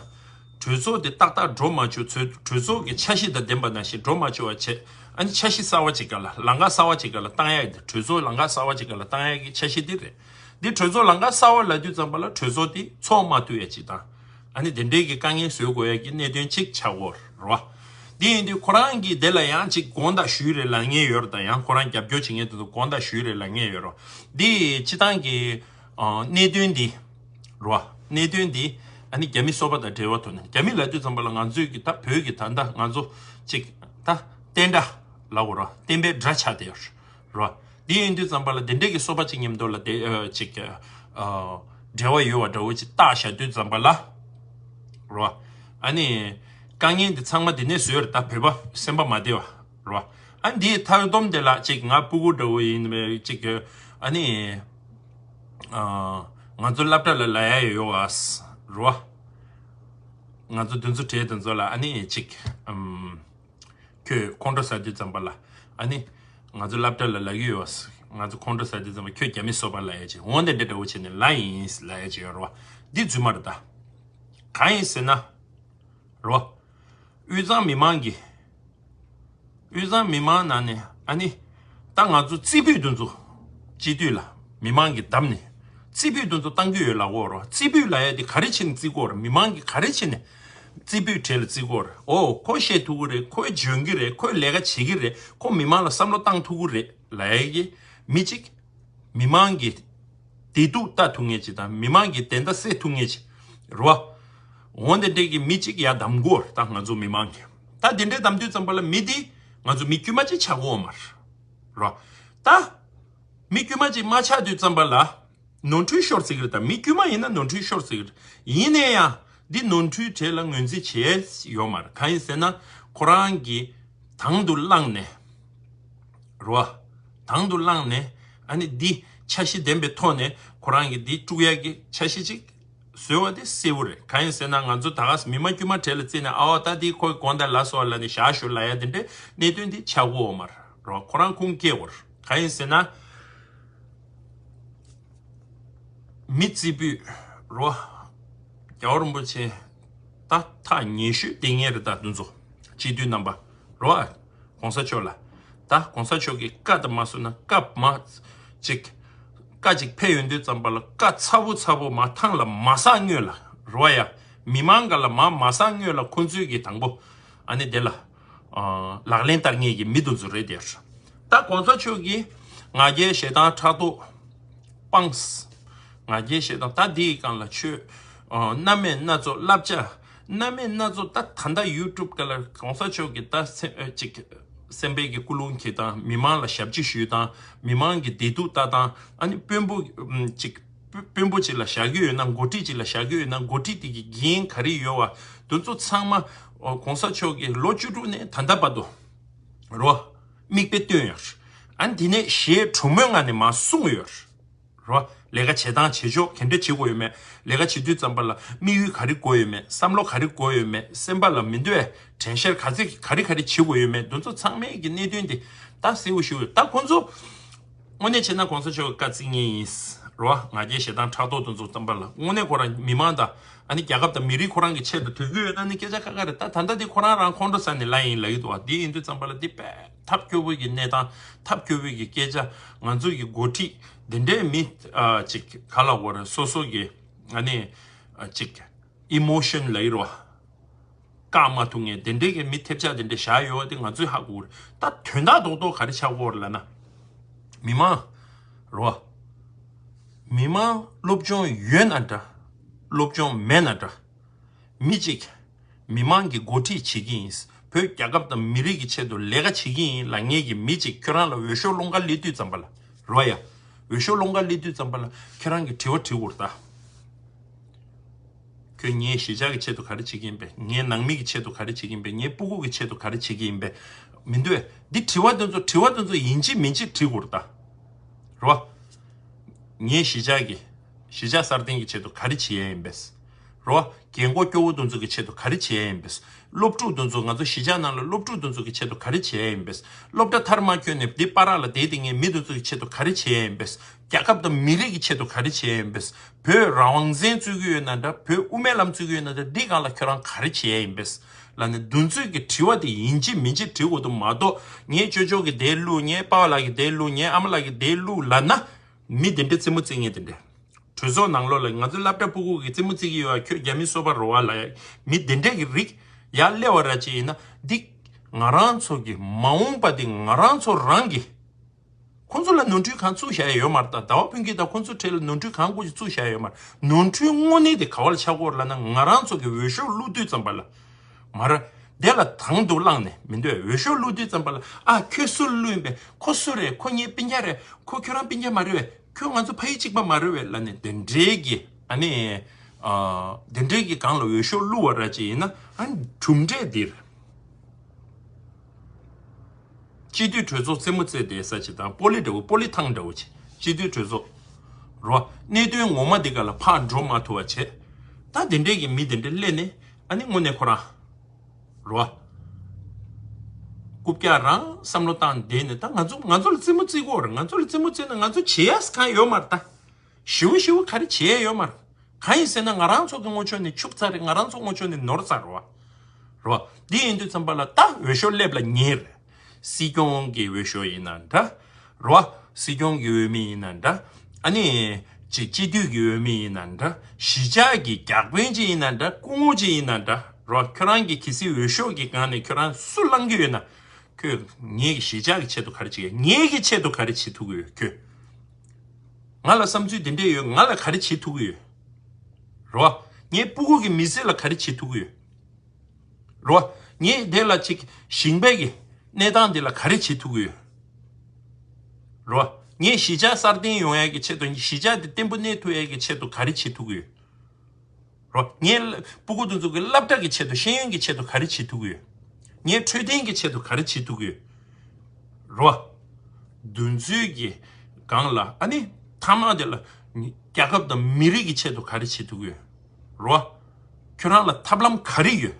གྲོས་ཚོགས་དེ་ཏག་ཏག་འགྲོ་མ་བཅུག་ཚོད། གྲོས་ཚོགས་ཀྱི་འཆར་གཞི་དང་ལྡན་པ་ནང་བཞིན་འགྲོ་མ་བཅུག་པ་བྱས། ཨ་ནི་འཆར་གཞི་གསར་བ་ཅིག་སྒང་ལ། ལམ་ཁ་གསར་བ་ཅིག་སྒང་ལ་བཏང་ཡ་ཡིན། གྲོས་ཚོགས་ལམ་ཁ་གསར་བ་ཅིག་སྒང་ལ་བཏང་ཡ་གི་འཆར་གཞི་དེ་རེད། འདི་གྲོས་ཚོགས་ལམ་ཁ་གསར་བ་ལབ་དུས་ཙམ་པ་ལ་གྲོས་ཚོགས་དེ་ཚོགས་མ་ཐུབ་ཡ་ཅིག་དང་། ཨ་ནི་དེ་འདྲའི་གི་དཀའ་ངལ་བཟོ་དགོས་ཡ་གི་གནད་དོན་ཅིག་ཆགས་ཀྱི་ཡོད་རེད་བ། དེ་ཡིན་དུས་ཁོ་རང་གིས་དེ་ལ་ཡང་ཅིག་དགོངས་དག་ཞུས་རེད་ལབ་མཁན་ཡོད་རེད། ད་ཡང་ཁོ་རང་རྒྱབ་སྐྱོར་བྱེད་མཁན་དེ་ཚོ་དགོངས་དག་ཞུས་རེད་ལབ་མཁན་ཡོད་རེད། འདི་སྤྱིར་བཏང་གི་ཨ་གནད་དོན་འདི་རེད་བ། གནད་དོན་འདི་ཨ་ནི་རྒྱ་མི་སོ་པ་དང་འབྲེལ་བ་ཐོག་ནས། རྒྱ་མི་ལབ་དུས་ཙམ་པ་ལ་ང་ཚོས་ཀྱི་ད་བོད་ཀྱི་ད་ལྟ་ང་ཚོ་ཅིག་ད་བསྟན་དགྲ་ལབ་དགོས་རེད་བ། བསྟན་པའི་དགྲ་ཆགས་བསྡད་ཡོད་རེད་བ། འདི་ཡིན་དུས་ཙམ་པ་ལ་དེ་འདྲས་ཀྱི་སོ་པ་ཅིག་མཉམ་དུ་ལ་དེ་ཨ་ཅིག་ཨ་འབྲེལ་བ་ཡོད་པ་འདྲ་བོ་ཅིག་བཏགས་བཞག་དུས་ཙམ་པ་ལ་རེད་བ། ཨ་ནི་དཀའ་ངལ་འདི་ཚང་མ་འདི་ནས་བཟོས་རེད། ད་བོད་པ་སེམས་པ་མ་བདེ་བ་རེད་བ། ཨ་འདིའི་མཐའ་སྡོམ་དེ་ལ་ཅིག་ང་སྤུ་གུ་འདྲ་བོ་ཡིན་པའི་ཅིག་ཨ་ནི་ཨ་ང་ཚོ་སློབ་གྲྭ་ལ་ལ་ཡ་ཡོད་བ་རེད་བ། ང་ཚོ་དེ་ཚོ་གྲས་དེ་ཚོ་ལ་ཨ་ནི་ཅིག་ཨམ། ཁྱོད་ཁོང་ཁྲོ་ཟ་དུས་ཙམ་པ་ལ་ཨ་ནི་ང་ཚོ་སློབ་གྲྭ་ལ་ལབ་ཀྱི་ཡོད་པ། ང་ཚོ་ཁོང་ཁྲོ་ཟ་དུས་ཙམ་པ་ཁྱོད་རྒྱ་མི་སོ་པ་ལབ་ཡ་ཅིག་འོ་འདི་འདྲ་འདྲ་བོ་བྱས་ནས་ལབ་ཡིན་ལབ་ཡ་ཅིག་ཡོད་རེད་བ། འདི་རྫུན་མ་རེད་ད། གང་ཡིན་ཟེར་ན་རེད་བ། དབུས་གཙང་མི་མང་གི་དབུས་གཙང་མི་མང་ནང་ནས་ཨ་ནི་ད་ང་ཚོ་རྩེ་ཕུད་དེ་ཚོ་སྤྱི་འཐུས་ལ་མི་མང་གིས་བདམས་ནས་རྩེ་ཕུད་དེ་ཚོ་བཏང་གི་ཡོད་ལབ་ཀྱི་ཡོད་རེད་བ། རྩེ་ཕུད་ལབ་ཡ་དེ་ག་རེ་བྱས་ནས་བརྩི་གི་ཡོད་རེད། མི་མང་གིས་ག་རེ་བྱས་ནས་རྩེ་ཕུད་གྲས་ལ་བརྩི་གི་ཡོད་རེད། ཨོ་ཁོ་བཤད་ཐུབ་ཀྱི་རེད། ཁོས་འཇོན་གྱི་རེད། ཁོས་ལས་ཀ་བྱེད་ཀྱི་རེད། ཁོ་མི་མང་ལ་བསམ་བློ་བཏང་ཐུབ་ཀྱི་རེད་ལབ་ཡ་གི་མི་གཅིག་མི་མང་གི་བདེ་སྡུག་ལྟ་ཐུབ་མཁན་ཅིག་དང་མི་མང་གི་བདེན་མཐའ་གསལ་ཐུབ་མཁན་ཅིག་རེད་བ། འོ་འདི་འདྲས་ཀྱི་མི་གཅིག་ཡར་བདམས་དགོས་རེད། ད་ང་ཚོ་མི་མང་གི་ད་འདི་འདྲས་བདམས་དུས་ཙམ་པ་ལ་མི་འདི་ང་ཚོ་མི་དཀྱུས་མ་ཅིག་ཆགས་ཀྱི་ཡོད་མ་རེད་བ། ད་མི་དཀྱུས་མ་ཅིག་མ་ཆགས་དུས་ཙམ་པ་ལ་ནོར་འཁྲུལ་ཤོར་སྲིད་ཀྱི་རེད། ད་མི་དཀྱུས་མ་ཡིན་ན་ནོར་འཁྲུལ་ཤོར་སྲིད་ཀྱི་རེད། ཡིན་ན་ཡང་འདི་ནོར་འཁྲུལ་གྲས་ལ་ངོས་འཛིན་བྱས་ཡོད་མ་རེད། གང་ཡིན་ཟེར་ན་ཁོ་རང་གིས་དང་དུ་བླངས་ནས་རེད་བ། དང་དུ་བླངས་ནས་ཨ་ནི་འདི་འཆར་གཞི་ལྡན་པའི་ཐོག་ནས་ཁོ་རང་གིས་འདི་དཀྲུག་ཡག་གི་འཆར་གཞི་ཅིག་བཟོས་པ་དེ་གསལ་པོ་རེད། གང་ཡིན་ཟེར་ན་ང་ཚོ་ད་ག་མི་མང་དཀྱུས་མ་གྲས་ལ་བརྩིས་ནས་ཨའོ་ད་འདི་ཁོའི་དགོངས་དག་ལ་སོགས་ལ་ནི་བཞག་ཞུ་ལབ་ཡ་དེ་འདྲའི་གནད་དོན་འདི་ཆགས་ཀྱི་ཡོད་མ་རེད་བ། ཁོ་རང་ཁུངས་སྐྱེལ་དགོས་རེད། གང་ཡིན་ཟེར་ན་མི་རྩེ་ཕུད་རེད་བ། རྒྱལ་བ་རིན་པོ་ཆེ་ད་ཐག་ཉེ་ཤོས་དེ་ངེད་རེད། ད་འདི་ཚོ་སྤྱི་འཐུས་རྣམ་པ་རེད་བ། གོང་ས་མཆོག་ལ། ད་གོང་ས་མཆོག་གི་བཀའ་དང་མ་སོང་ན་བཀའ་མ་ཅིག་བཀའ་ཅིག་ཕེབས་ཡོང་དུས་ཙམ་པ་ལ་བཀའ་ཚ་པོ་ཚ་པོ་མ་ཐང་ལ་མ་ཟག་སྔོན་ལ་རེད་བ་ཡ། མི་མང་ག་ལ་མ་མ་ཟག་སྔོན་ལ་ཁོང་ཚོས་ཀྱི་དང་པོ་ཨ་ནི་དེ་ལ་ཨ་ལག་ལེན་བསྟར་མཁན་གྱི་མི་དེ་ཚོ་རེད་དེ། ད་གོང་ས་མཆོག་གིས་ང་རྒྱལ་ཞེ་སྡང་ཕྲག་དོག་སྤངས། ང་རྒྱལ་ཞེ་སྡང་ད་འདིའི་སྒང་ལ་ཆོས་ཨ་སྣ་མིན་སྣ་ཚོགས་བསླབ་བྱ་སྣ་མིན་སྣ་ཚོགས་ད་ད་ལྟ་ཡུ་ཊུབ་སྒང་ལ་གོང་ས་མཆོག་གིས་ད་སེམས་ཨ་ཅིག་སེམས་པའི་གི་ཀུན་སློང་གིས་དང་མི་མང་ལ་ཞབས་ཕྱི་ཞུས་དང་མི་མང་གི་བདེ་སྡུག་ལྟ་སྟངས་ཨ་ནི་དཔོན་པོ་ཨམ་ཅིག་དཔོན་པོ་ཅིག་ལ་བཞག་གི་ཡོད་ན་འགོ་ཁྲིད་ཅིག་ལ་བཞག་གི་ཡོད་ན་འགོ་ཁྲིད་དེ་གི་འགན་ག་རེ་ཡོད་པ་དེ་ཚོ་ཚང་མ་ཨོ་གོང་ས་མཆོག་གིས་ལོ་བཅུ་དྲུག་ནས་ད་ལྟ་བར་དུ་རོ་མིག་དཔེ་སྟོན་ཡོད། ཨ་ནི་དེ་ནས་ཞེ་གྲོས་མོལ་ངང་ནས་མར་གསུངས་ཡོད། རོ། ལས་ཀ་བྱེད་སྟངས་བྱེད་ཕྱོགས་ག་འདྲ་བྱེད་དགོས་ཡོད་མེད། ལས་ཀ་བྱེད་དུས་ཙམ་པ་ལ་དམིགས་ཡུལ་ག་རེ་དགོས་ཡོད་མེད། བསམ་བློ་ག་རེ་དགོས་ཡོད་མེད། སེམས་པ་ལ་མི་འདོད་དྲན་ཤེས་ག་ཚད་ག་རེ་ག་རེ་བྱེད་དགོས་ཡོད་མེད། འདི་ཚོ་ཚང་མའི་གི་གནད་དོན་དེ་ད་གསལ་པོ་ཞུ། ད་ཁོང་ཚོ་དངོས་གནས་བྱས་ན་གོང་ས་མཆོག་གི་བཀའ་བརྩི་མཁན་ཡིན། རོ། ང་རྒྱལ་ཞེ་སྡང་ཕྲག་དོག་དེ་ཚོ་ཙམ་པ་ལ་དངོས་གནས་ཁོ་རང་མི་མང་དང་ཨ་ནི་རྒྱལ་ཁབ་དང་མི་རིགས་ཁོ་རང་གི་ཆེད་དུ་སྡོད་ཀྱི་ཡོད་ན་ནི་སྐད་ཆ་ཁ་ཁ་རེད། ད་ད་ལྟ་དེ་ཁོ་རང་རང་ཁོང་ཁྲོ་ཟ་ནས་ལབ་ཡིན་ལབ་ཀྱི་འདུག་བ། དེ་ཡིན་དུས་ཙམ་པ་ལ་དེ་དཔེ་ཐབས་སྐྱོ་པོ་གི་གནས་སྟངས་ཐབས་སྐྱོ་པོ་གི་སྐད་ཆ། ང་ཚོ་གི་འགོ་ཁྲིད་འདི་འདྲའི་མི་ཨ་ཅིག་ག་ལ་གོ་རེད། སོ་སོ་གི་ཨ་ནི་ཨ་ཅིག་ཨི་མོ་ཤན་ལབ་ཀྱི་རེད་བ། བཀག་མ་ཐུབ་མཁན་དེ་འདྲའི་གི་མི་ཐེབས་ཆག་དེ་འདྲ་བཞག་ཡོད་པ་དེ་ང་ཚོས་ཧ་གོ་གི་རེད། ད་དོན་དག་རྡོག་རྡོག་ག་རེ་ཆགས་ཀྱི་ཡོད་རེད་ལབ་ན། མི་མང་རོ། མི་མང་སློབ་སྦྱོང་ཡོད་ན་འདྲ། སློབ་སྦྱོང་མེད་ན་འདྲ། མི་གཅིག་མི་མང་གི་འགོ་ཁྲིད་བྱེད་ཀྱི་ཡིན། བོད་རྒྱལ་ཁབ་དང་མི་རིགས་ཀྱི་ཆེད་དུ་ལས་ཀ་བྱེད་ཀྱི་ཡིན་ལབ་མཁན་གྱི་མི་གཅིག་ཁྱོད་རང་ལ་འོས་ཤོག་སློང་ག་སླེབས་དུས་ཙམ་པ་ལ་རོ་ཡ། འོས་ཤོག་སློང་ག་སླེབས་དུས་ཙམ་པ་ལ་ཁྱོད་རང་གི་དྲི་བ་དྲི་དགོས་རེད་ད། ཁྱོད་ངའི་གཞིས་ཆགས་ཀྱི་ཆེད་དུ་ག་རེ་བྱེད་ཀྱི་ཡིན་པས། ངའི་ནང་མི་གི་ཆེད་དུ་ག་རེ་བྱེད་ཀྱི་ཡིན་པས། ངའི་སྤུ་གུ་གི་ཆེད་དུ་ག་རེ་བྱེད་ཀྱི་ཡིན་པས། མི་འདུག་གས། འདི་དྲི་བ་དེ་ཚོ་དྲི་བ་དེ་ཚོ་ཡིན་གཅིག་མིན་གཅིག་དྲི་དགོས་རེད་ད། རེད་བ། ངའི་གཞིས་ཆགས་ཀྱི་གཞིས་ཆགས་སྲ་བརྟན་གྱི་ཆེད་དུ་ག་རེ་བྱེད་ཡས་ཡིན་པས། རོ། རྒན་གོག་སྐྱོ་བོ་དེ་ཚོ་གི་ཆེད་དུ་ག་རེ་བྱེད་ཡ་ཡིན་པས། སློབ་ཕྲུག་དེ་ཚོ་ང་ཚོ་གཞིས་ཆགས་ནང་ལ་སློབ་ཕྲུག་དེ་ཚོ་གི་ཆེད་དུ་ག་རེ་བྱེད་ཡ་ཡིན་པས། སློབ་གྲྭ་མཐར་མ་འཁྱོལ་ནས་འདི་པར་ལ་བསྡད་དེ་ངས་མི་དེ་ཚོ་གི་ཆེད་དུ་ག་རེ་བྱེད་ཡ་ཡིན་པས། རྒྱལ་ཁབ་དང་མི་རིགས་ཀྱི་ཆེད་དུ་ག་རེ་བྱེད་ཡ་ཡིན་པས། བོད་རང་དབང་བཙན་རྩོད་ཀྱི་ཡོད་ན་འདྲ། བོད་དབུ་མའི་ལམ་རྩོད་ཀྱི་ཡོད་ན་འདྲ། འདི་སྒང་ལ་ཁྱོད་རང་ག་རེ་བྱེད་ཡ་ཡིན་པས། ལབ་ནས་འདུ་འཛོམས་ཀྱི་དྲི་བ་དེ་ཡིན་གཅིག་མིན་གཅིག་དྲི་དགོས་དུ་མ་གཏོགས། ངའི་ཅོ་ཅོ་གི་དེ་བླུག་ངའི་པ་ཕ་ལགས་ཀྱི་དེ་བླུག་ངའི་ཨ་མ་ལགས་ཀྱི་དེ་བླུག་ལབ་ན། མི་དེ་འདྲའི་རྩེད་མོ་རྩེ་མཁན་དེ་འདྲ། གྲོས་ཚོགས་ནང་ལོགས་ལ་ང་ཚོའི་སློབ་གྲྭ་སྤུ་གུ་གི་རྩེད་མོ་རྩེ་གི་ཡོད་པ། ཁྱོད་རྒྱ་མི་སོ་པ་རོ་བ་ལ་ཡ་མི་དེ་འདྲ་གི་རིགས་ཡར་སླེབས་པ་ར་ཅིག་ཡིན་ན། འདི་ང་རང་ཚོ་གི་མ་འོངས་པ་འདི་ང་རང་ཚོ་རང་གི། ཁོང་ཚོ་ལ་ནོར་འཁྲུལ་གང་བཙུགས་བཞག་ཡ་ཡོད་མ་རེད། ད་ཟླ་བ་ཕུན་སྐྱིད་དང་ཁོང་ཚོ་གྲས་ལ་ནོར་འཁྲུལ་གང་དགོས་ཀྱི་བཙུགས་བཞག་ཡ་ཡོད་མ་རེད། ནོར་འཁྲུལ་དངོས་གནས་དེ་ག་བ་ལ་ཆགས་ཀྱི་ཡོད་རེད་ལབ་ན། ང་རང་ཚོ་གི་འོས་ཤོག་བླུགས་དུས་ཙམ་པ་ལ། མ་ར། དེ་ལ་དང་དུ་བླངས་ནས་མི་འདོད། འོས་ཤོག་བླུགས་དུས་ཙམ་པ་ལ། ཨ། ཁྱོད་སུ་བླུགས་ཡིན་པས། ཁོ་སུ་རེད། ཁོ་ངའི་སྤུན་ཀྱག་རེད། ཁོ་ཁྱོད་རང་སྤུན་ཀྱག་མ་རེད་པས། ཁྱོད་ང་ཚོ་ཕ་ཡུལ་གཅིག་པ་མ་རེད་པས་ལབ་ནས་དེ་འདྲའི་གི། ཨ་ནི། ཨ། དེ་འདྲའི་གི་སྒང་ལ་འོས་ཤོག་བླུགས་པ་ར་ཅིག་ཡིན་ན། ཨ་ནི་གྲུབ་འབྲས་འདིར། སྤྱི་འཐུས་གྲོས་ཚོགས་རྩེད་མོ་རྩེ་བསྡད་ས་ཅིག་དང་། སྤོ་ལོ་འདྲ་བོ། སྤོ་ལོ་ཐང་འདྲ་བོ་ཅིག་སྤྱི་འཐུས་གྲོས་ཚོགས། རོ། གནད་དོན་ངོ་མ་འདི་ག་ལ་ཕར་འགྲོ་མ་ཐུབ་པ་བྱས། ད་དེ་འདྲས་ཀྱི་མི་དེ་འདྲས་སླེབས་ནས། ཨ་ནི་དངོས་གནས་ཁོ་རང་། རོ། རྐུབ་བཀྱག་རང་བསམ་བློ་བཏང་བསྡད་ནས། ད་ང་ཚོ་ང་ཚོ་ལ་རྩེད་མོ་རྩེ་དགོས་རེད། ང་ཚོ་ལ་རྩེད་མོ་རྩེ་ན་ང་ཚོ་བྱེད་ཡས་གང་ཡོད་མ་རེད། ད་ཞེ་པོ་ཞེ་པོ་ག་རེ་བྱེད་ཡས་ཡོད་མ་རེད། གང་ཡིན་ཟེར་ན། ང་རང་ཚོ་གི་ངོ་ཕྱོགས་ནས་ཕྱུག་ཚར་རེད། ང་རང་ཚོ་ངོ་ཕྱོགས་ནས་ནོར་ཚར་རེད་པ། རེད་པ། འདི་ཡིན་དུས་ཙམ་པ་ལ་ད་འོས་ཤོག་སླེབས་ལ་ཉེ་རེད། སྲིད་སྐྱོང་གི་འོས་ཤོག་ཡིན་ན་འདྲ། རེད་པ། སྲིད་སྐྱོང་གི་འོས་མི་ཡིན་ན་འདྲ། ཨ་ནི། སྤྱི་སྤྱི་འཐུས་ཀྱི་འོས་མི་ཡིན་ན་འདྲ། གཞིས་ཆགས་ཀྱི་བརྒྱ་དཔོན་ཅིག་ཡིན་ན་འདྲ། སྐུ་ངོ་ཅིག་ཡིན་ན་འདྲ། རེད་པ། ཁྱོད་རང་གི་གལ་སྲིད་འོས་ཤོག་གི་སྒང་ནས་ཁྱོད་རང་སུ་བླང་གི་ཡོད་ན། ཁྱོད་ངེད་ཀྱི་གཞིས་ཆགས་ཀྱི་ཆེད་དུ་ག་རེ་བྱེད་ཀྱི། ངེད་ཀྱི་ཆེད་དུ་ག་རེ་བྱེད་ཐུབ་ཀྱི་ཡོད། ཁྱོད། ང་ལ་བསམ་ཚུལ་དེ་འདྲས་ཡོད། ང་ལ་ག་རེ་བྱེད་ཐུབ་ཀྱི་ཡོད། རེད་པ། ངའི་སྤུ་གུ་གི་མི་ཚེ་ལ་ག་རེ་བྱེད་ཐུབ་ཀྱི་ཡོད། རེད་པ། ངས་དེ་ལ་ཅིག་ཞིང་པའི་གི་གནས་སྟངས་དེ་ལ་ག་རེ་བྱེད་ཐུབ་ཀྱི་ཡོད། རེད་པ། ངས་གཞིས་ཆགས་སྲ་བརྟན་ཡོང་ཡས་ཀྱི་ཆེད་དུ། གཞིས་ཆགས་དེ་བརྟན་པོ་གནས་ཐུབ་ཡས་ཀྱི་ཆེད་དུ་ག་རེ་བྱེད་ཐུབ་ཀྱི་ཡོད། རོ། ངའི་སྤུ་གུ་དེ་ཚོ་གི་སློབ་གྲྭ་གི་ཆེད་དུ། ཤེས་ཡོན་གྱི་ཆེད་དུ་ག་རེ་བྱེད་ཐུབ་ཀྱི་ཡོད། ངའི་འཕྲོད་བསྟེན་གྱི་ཆེད་དུ་ག་རེ་བྱེད་ཐུབ་ཀྱི་ཡོད། རོ། འདུ་འཛོམས་ཀྱི་སྒང་ལ། ཨ་ནི་མཐའ་མ་དེ་ལ་རྒྱལ་ཁབ་དང་མི་རིགས་ཀྱི་ཆེད་དུ་ག་རེ་བྱེད་ཐུབ་ཀྱི་ཡོད། རོ། ཁྱོད་རང་ལ་ཐབས་ལམ་ག་རེ་ཡོད།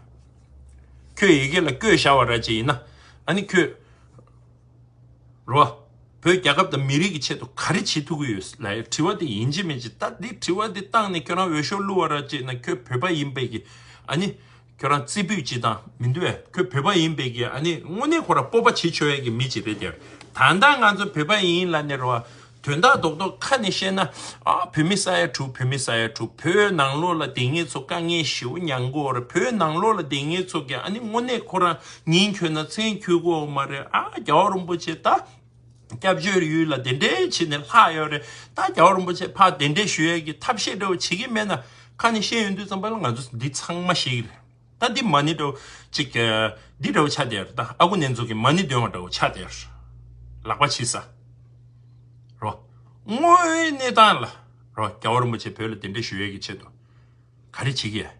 ཁྱོད་ཡི་གེ་ལ་བཀོད་བཞག་པ་ར་ཅིག་ཡིན་ན། ཨ་ནི་ཁྱོད། རོ། བོད་རྒྱལ་ཁབ་དང་མི་རིགས་ཀྱི་ཆེད་དུ་ག་རེ་བྱེད་ཐུབ་ཀྱི་ཡོད་ལབ་ཡ་དྲི་བ་དེ་ཡིན་གཅིག་མིན་གཅིག་ད་འདི་དྲི་བ་འདི་བཏང་ནས་ཁྱོད་རང་འོས་ཤོག་བླུགས་པ་ར་ཅིག་ན། ཁྱོད་བོད་པ་ཡིན་པའི་གི། ཨ་ནི། ཁྱོད་རང་རྩེ་ཕུད་ཅིག་དང་མི་འདུག་གས། ཁྱོད་བོད་པ་ཡིན་པའི་གི། ཨ་ནི་དངོས་གནས་ཁོ་རང་སྤོབས་པ་བྱེད་ཆོག་ཡ་གི་མི་ཅིག་རེད་དེ། ད་ལྟ་ང་ཚོ་བོད་པ་ཡིན་ལབ་ནས། རོ། དོན་དག་རྡོག་རྡོག་ཁ་ནས་བཤད་ན། ཨ། བོད་མི་ས་ཡ་དྲུག་བོད་མི་ས་ཡ་དྲུག་བོད་ནང་ལོགས་ལ་བསྡད་མཁན་ཚོ་དཀའ་ངལ་ཞེ་པོ་མྱངས་ཀྱི་ཡོད་རེད། བོད་ནང་ལོགས་ལ་བསྡད་མཁན་ཚོ་གི། ཨ་ནི་དངོས་གནས་ཁོ་རང་ཉིན་འཁྱོལ་ན་མཚན་འཁྱོལ་གྱི་ཡོད་མ་རེད། ཨ། རྒྱལ་བ་རིན་པོ་ཆེ་ད་སྐྱབས་བཅོལ་ཡུལ་ལ་དེ་འདྲའི་བྱས་ནས་ལྷག་ཡོད་རེད། ད་རྒྱལ་བ་རིན་པོ་ཆེ་ཕར་གདན་འདྲེན་ཞུ་ཡས་ཀྱི་ཐབས་ཤེས་འདྲ་བོ་བྱེད་ཀྱི་མེད་ན། ཁ་ནས་བཤད་ཡོང་དུས་ཙམ་པ་ལ་ང་ཚོ་འདི་ཚང་མ་ཤེས་ཀྱི་རེད། ད་འདི་མ་ཎི་འདྲ་བོ་ཅིག་འདི་འདྲ་བོ་ཆགས་བསྡད་རེད། ད་ཨ་ཁུ་ནེ་ཙོ་གི་མ་ཎི་འདོན་པ་འདྲ་བོ་ཆགས་བསྡད་རེད། ལག་པ་ཕྱིས་ས། རོ། དངོས་ཡོད་གནས་སྟངས་ལ། རོ། རྒྱལ་བ་རིན་པོ་ཆེ་བོད་ལ་གདན་འདྲེན་ཞུ་ཡས་ཀྱི་ཆེད་དུ་ག་རེ་བྱེད་ཀྱི་ཡོད།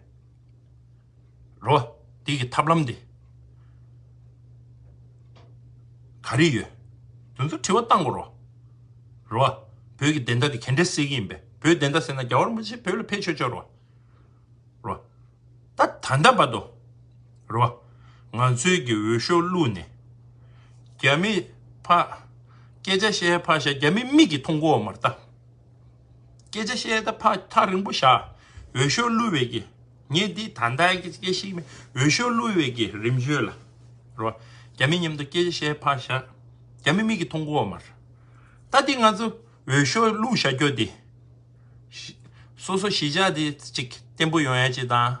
རོ། འདི་གི་ཐབས་ལམ་འདི་ག་རེ་ཡོད། དེ་ཚོ་དྲི་བ་བཏང་དགོས་རོ། རོ། བོད་ཀྱི་བདེན་མཐའ་འདི་ག་འདྲས་སེལ་གྱི་ཡིན་པས། བོད་བདེན་མཐའ་ཟེར་ན་རྒྱལ་བ་རིན་པོ་ཆེ་བོད་ལ་ཕེབས་ཆོག་ཆོག་རོ། རོ། ད་ད་ལྟ་བར་དུ། རོ། ང་ཚོའི་གི་འོས་ཤོག་བླུགས་ནས། རྒྱ་མི་ཕར་སྐད་ཆ་བཤད་ཕར་བཞག་རྒྱ་མི་མིག་གིས་མཐོང་གི་ཡོད་མ་རེད་ད། སྐད་ཆ་བཤད་ད་ཕར་ཐག་རིང་པོ་བཞག་འོས་ཤོག་བླུགས་པའི་གི། ངས་འདི་ད་ལྟ་གི་སྐད་ཆ་ཞིག་མིན། འོས་ཤོག་བླུགས་པའི་གི་རིམ་བྱོན་ལ། རོ། རྒྱ་མི་མཉམ་དུ་སྐད་ཆ་བཤད་ཕར་བཞག་རྒྱ་མི་མིག་གིས་མཐོང་གི་ཡོད་མ་རེད། ད་འདི་ང་ཚོ་འོས་ཤོག་བླུགས་བཞག་རྒྱུ་འདི། སོ་སོ་གཞིས་ཆགས་དེ་ཅིག་བརྟན་པོ་ཡོང་ཡ་ཅིག་དང་།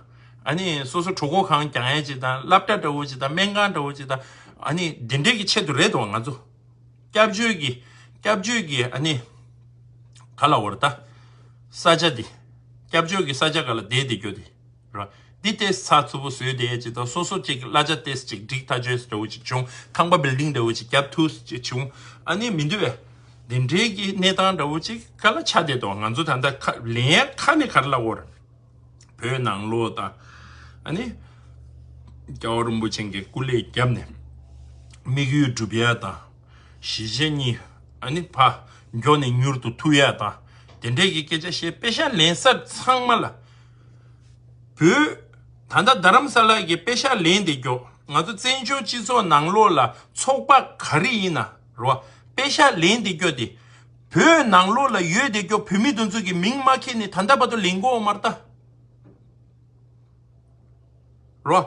ཨ་ནི་སོ་སོ་གྲོད་ཁོག་གང་རྒྱག་ཡ་ཅིག་དང་། སློབ་གྲྭ་འདྲ་བོ་ཅིག་དང་། སྨན་ཁང་འདྲ་བོ་ཅིག་དང་། ཨ་ནི་འདི་འདྲའི་གི་ཆེད་དུ་རེད་དོ། ང་ཚོ་སྐྱབས་བཅོལ་གི། སྐྱབས་བཅོལ་གི། ཨ་ནི་ག་ལ་བར་ད་ས་ཆ་འདི། སྐྱབས་བཅོལ་གི་ས་ཆ་ག་ལ་བསྡད་བསྡད་རྒྱུ་དེ། ར། འདི་ཏེས་ཚགས་ཚུད་པོ་བཟོས་བསྡད་ཡ་ཅིག་དང་། སོ་སོ་ཅིག་གི་གླ་ཆ་ཏེས་ཅིག་སྒྲིག་ཐག་ཆོད་འདྲ་བོ་ཅིག་བྱུང་། ཁང་པ་བིལ་ཌིང་འདྲ་བོ་ཅིག་བརྒྱབ་ཐུབ་ཅིག་བྱུང་། ཨ་ནི་མི་འདུག་བས། འདི་འདྲའི་གི་གནས་སྟངས་འདྲ་བོ་ཅིག་ག་ལ་ཆགས་བསྡད་དོ། ང་ཚོ་ད་ལྟ་ཁ་ལེན་ཡ་ཁ་ནས་ག་རེ་ལབ་དགོས་རེད། བོད་ནང་ལོགས་དང་། ཨ་ནི་རྒྱལ་བ་རིན་པོ་ཆེ་གི་སྐུ་ལས་བརྒྱབ་ནས་དམིགས་ཡུལ་འགྲུབ་ཡ་དང་། གཞིས་བྱེས་གཉིས་ཨ་ནི་ཕར་མགྱོགས་ནས་མྱུར་དུ་ཐུག་ཡ་དང་། དེ་འདྲའི་གི་སྐད་ཆ་བཤད། པེ་ཤག་ལེན་ས་ཚང་མ་ལ། བོད་ད་ལྟ་རྡ་རམ་ས་ལ་གི་པེ་ཤག་ལེན་བསྡད་རྒྱུ། ང་ཚོ་བཙན་བྱོལ་སྤྱི་ཚོགས་ནང་ལོགས་ལ་ཚོགས་པ་ག་རེ་ཡིན་ན་རོ། པེ་ཤག་ལེན་བསྡད་རྒྱུ་དེ། བོད་ནང་ལོགས་ལ་ཡོད་བསྡད་རྒྱུ་བོད་མི་དེ་ཚོ་གི་མིང་མ་འཁྱེར་ནས་ད་ལྟ་བར་དུ་ལེན་གྱི་ཡོད་མ་རེད་ད། རོ།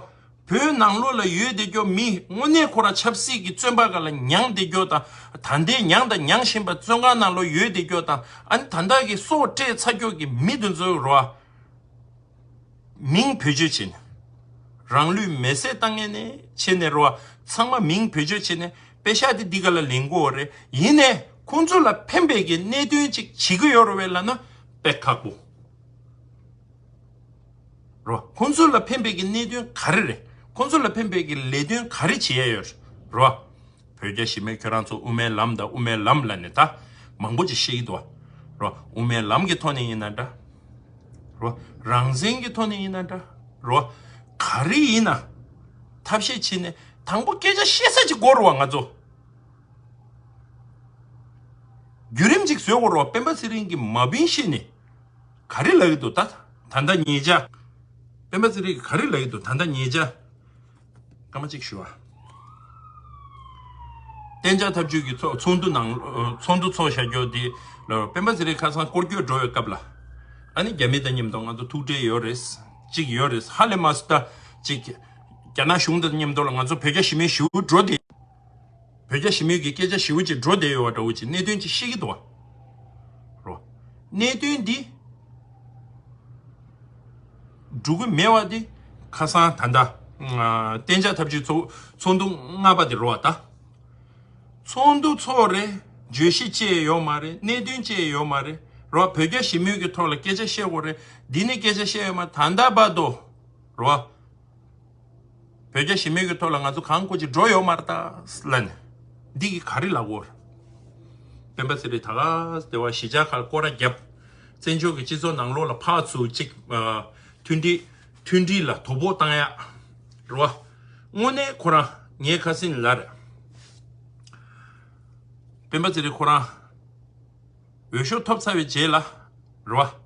བོད་ནང་ལོགས་ལ་ཡོད་བསྡད་རྒྱུ་མི་དངོས་གནས་ཁོ་རང་ཆབ་སྲིད་ཀྱི་བཙོན་པ་སྒང་ལ་མྱངས་བསྡད་རྒྱུ་དང་། ད་ལྟའི་མྱངས་དང་མྱང་བཞིན་པ་བཙོན་ཁང་ནང་ལོགས་ཡོད་བསྡད་རྒྱུ་དང་། ཨ་ནི་ད་ལྟ་གི་སྲོག་བཅད་ཚར་རྒྱུ་གི་མི་དེ་ཚོའི་རོ། མིང་བེད་སྤྱོད་བྱས་ནས། རང་ལུས་མེ་སྲེག་བཏང་མཁན་ནས་བྱས་ནས་རོ། ཚང་མ་མིང་བེད་སྤྱོད་བྱས་ནས་པེ་ཤག་དེ་འདི་ག་ལ་ལེན་དགོས་རེད། ཡིན་ནའི་ཁོང་ཚོ་ལ་ཕན་པའི་གི་གནད་དོན་ཅིག་བྱེད་ཀྱི་ཡོད་རེད་བས་ལབ་ན་དཔེ་ཁག་པོ། རོ། ཁོང་ཚོ་ལ་ཕན་པའི་གི་གནད་དོན་ག་རེ་རེད། ཁོང་ཚོ་ལ་ཕན་པའི་གི་ལས་དོན་ག་རེ་བྱེད་ཡ་ཡོད་རོ། བོད་རྒྱ་ཞི་མོལ་ཁྱོད་རང་ཚོ་དབུ་མའི་ལམ་དང་དབུ་མའི་ལམ་ལབ་ནས་ད་མང་པོ་ཅིག་བཤད་ཀྱི་འདུག་བ། རོ། དབུ་མའི་ལམ་གྱི་ཐོག་ནས་ཡིན་ན་འདྲ། རོ། རང་བཙན་གྱི་ཐོག་ནས་ཡིན་ན་འདྲ། རོ། ག་རེ་ཡིན་ན་ཐབས་ཤེས་བྱས་ནས་དང་པོ་སྐད་ཆ་བཤད་ས་ཅིག་དགོས་རེད་བ། ང་ཚོ་བརྒྱུད་རིམ་ཅིག་བཟོས་དགོས་རེད་བ། སྤེན་པ་ཚེ་རིང་གིས་མ་བིན་བཤད་ནས། ག་རེ་ལབ་ཀྱི་འདུག་ད་ད་ལྟ་ཉེ་ཆར། སྤེན་པ་ཚེ་རིང་གིས་ག་རེ་ལབ་ཀྱི་འདུག་ད་ལྟ་ཉེ་ཆར། སྐར་མ་གཅིག་ཞུ་བ། གཏན་འཇགས་འཐབ་ཇུས་ཀྱི་ཚོགས་ཚོགས་འདུ་ནང་ཚོགས་འདུ་ཚོགས་བཞག་རྒྱུ་དེ་ལ་སྤེན་པ་ཚེ་རིང་ཁ་སང་སྐོར་སྐྱོད་འགྲོ་བའི་སྐབས་ལ། ཨ་ནི་རྒྱ་མི་དང་མཉམ་དུ་ང་ཚོ་ཐུག་འཕྲད་ཡོད་རེད། གཅིག་ཡོད་རེད། ཧ་ལས་མ་སོང་ད་གཅིག་རྒྱ་ནག་གཞུང་དང་མཉམ་དུ་ལ་ང་ཚོ་བོད་རྒྱ་ཞི་མོལ་ཞེ་པོ་འགྲོ་བསྡད། བོད་རྒྱ་ཞི་མོལ་གྱི་སྐད་ཆ་ཞེ་པོ་ཅིག་འགྲོ་བསྡད་ཡོད་པ་འདྲ་བོ་ཅིག་གནད་དོན་ཅིག་བཤད་ཀྱི་འདུག་བ། རོ། གནད་དོན་འདི་འགྲོ་གི་མེད་པ་འདི་ཁ་སང་ད་ལྟ་གཏན་འཇགས་འཐབ་ཇུས་ཚོགས་ཚོགས་འདུ་ལྔ་པ་དེ་རོ་བ་ད། ཚོགས་འདུ་ཚོགས་རེད། བརྗོད་གཞི་བཅས་ཡོད་མ་རེད། གནད་དོན་བཅས་ཡོད་མ་རེད། རོ། བོད་རྒྱ་ཞི་མོལ་གྱི་ཐོག་ལ་སྐད་ཆ་བཤད་དགོས་རེད། འདི་ནས་སྐད་ཆ་བཤད་ཡོད་མ་རེད། ད་ལྟ་བར་དུ་རོ། བོད་རྒྱ་ཞི་མོལ་གྱི་ཐོག་ལ་ང་ཚོ་གང་དགོས་ཀྱི་འགྲོ་ཡོད་མ་རེད་ད་ལབ་ནས། འདི་གི་ག་རེ་ལབ་དགོས་རེད། སྤེན་པ་ཚེ་རིང་ད་ག་དེ་བ་གཞིས་ཆགས་ཁག་སྐོར་ར་བརྒྱབ། བཙན་བྱོལ་གྱི་སྤྱི་ཚོགས་ནང་ལོགས་ལ་ཕར་ཚུར་གཅིག་མཐུན་སྒྲིལ་མཐུན་སྒྲིལ་ལ་དོ་ཕོག་བཏང་ཡ་རེད་བ། དངོས་གནས་ཁོ་རང་ངའི་ཁ་སང་ལབ་རེད། སྤེན་པ་ཚེ་རིང་ཁོ་རང་འོས་ཤོག་ཐོབ་ཚར་བའི་རྗེས་ལ་རེད་བ།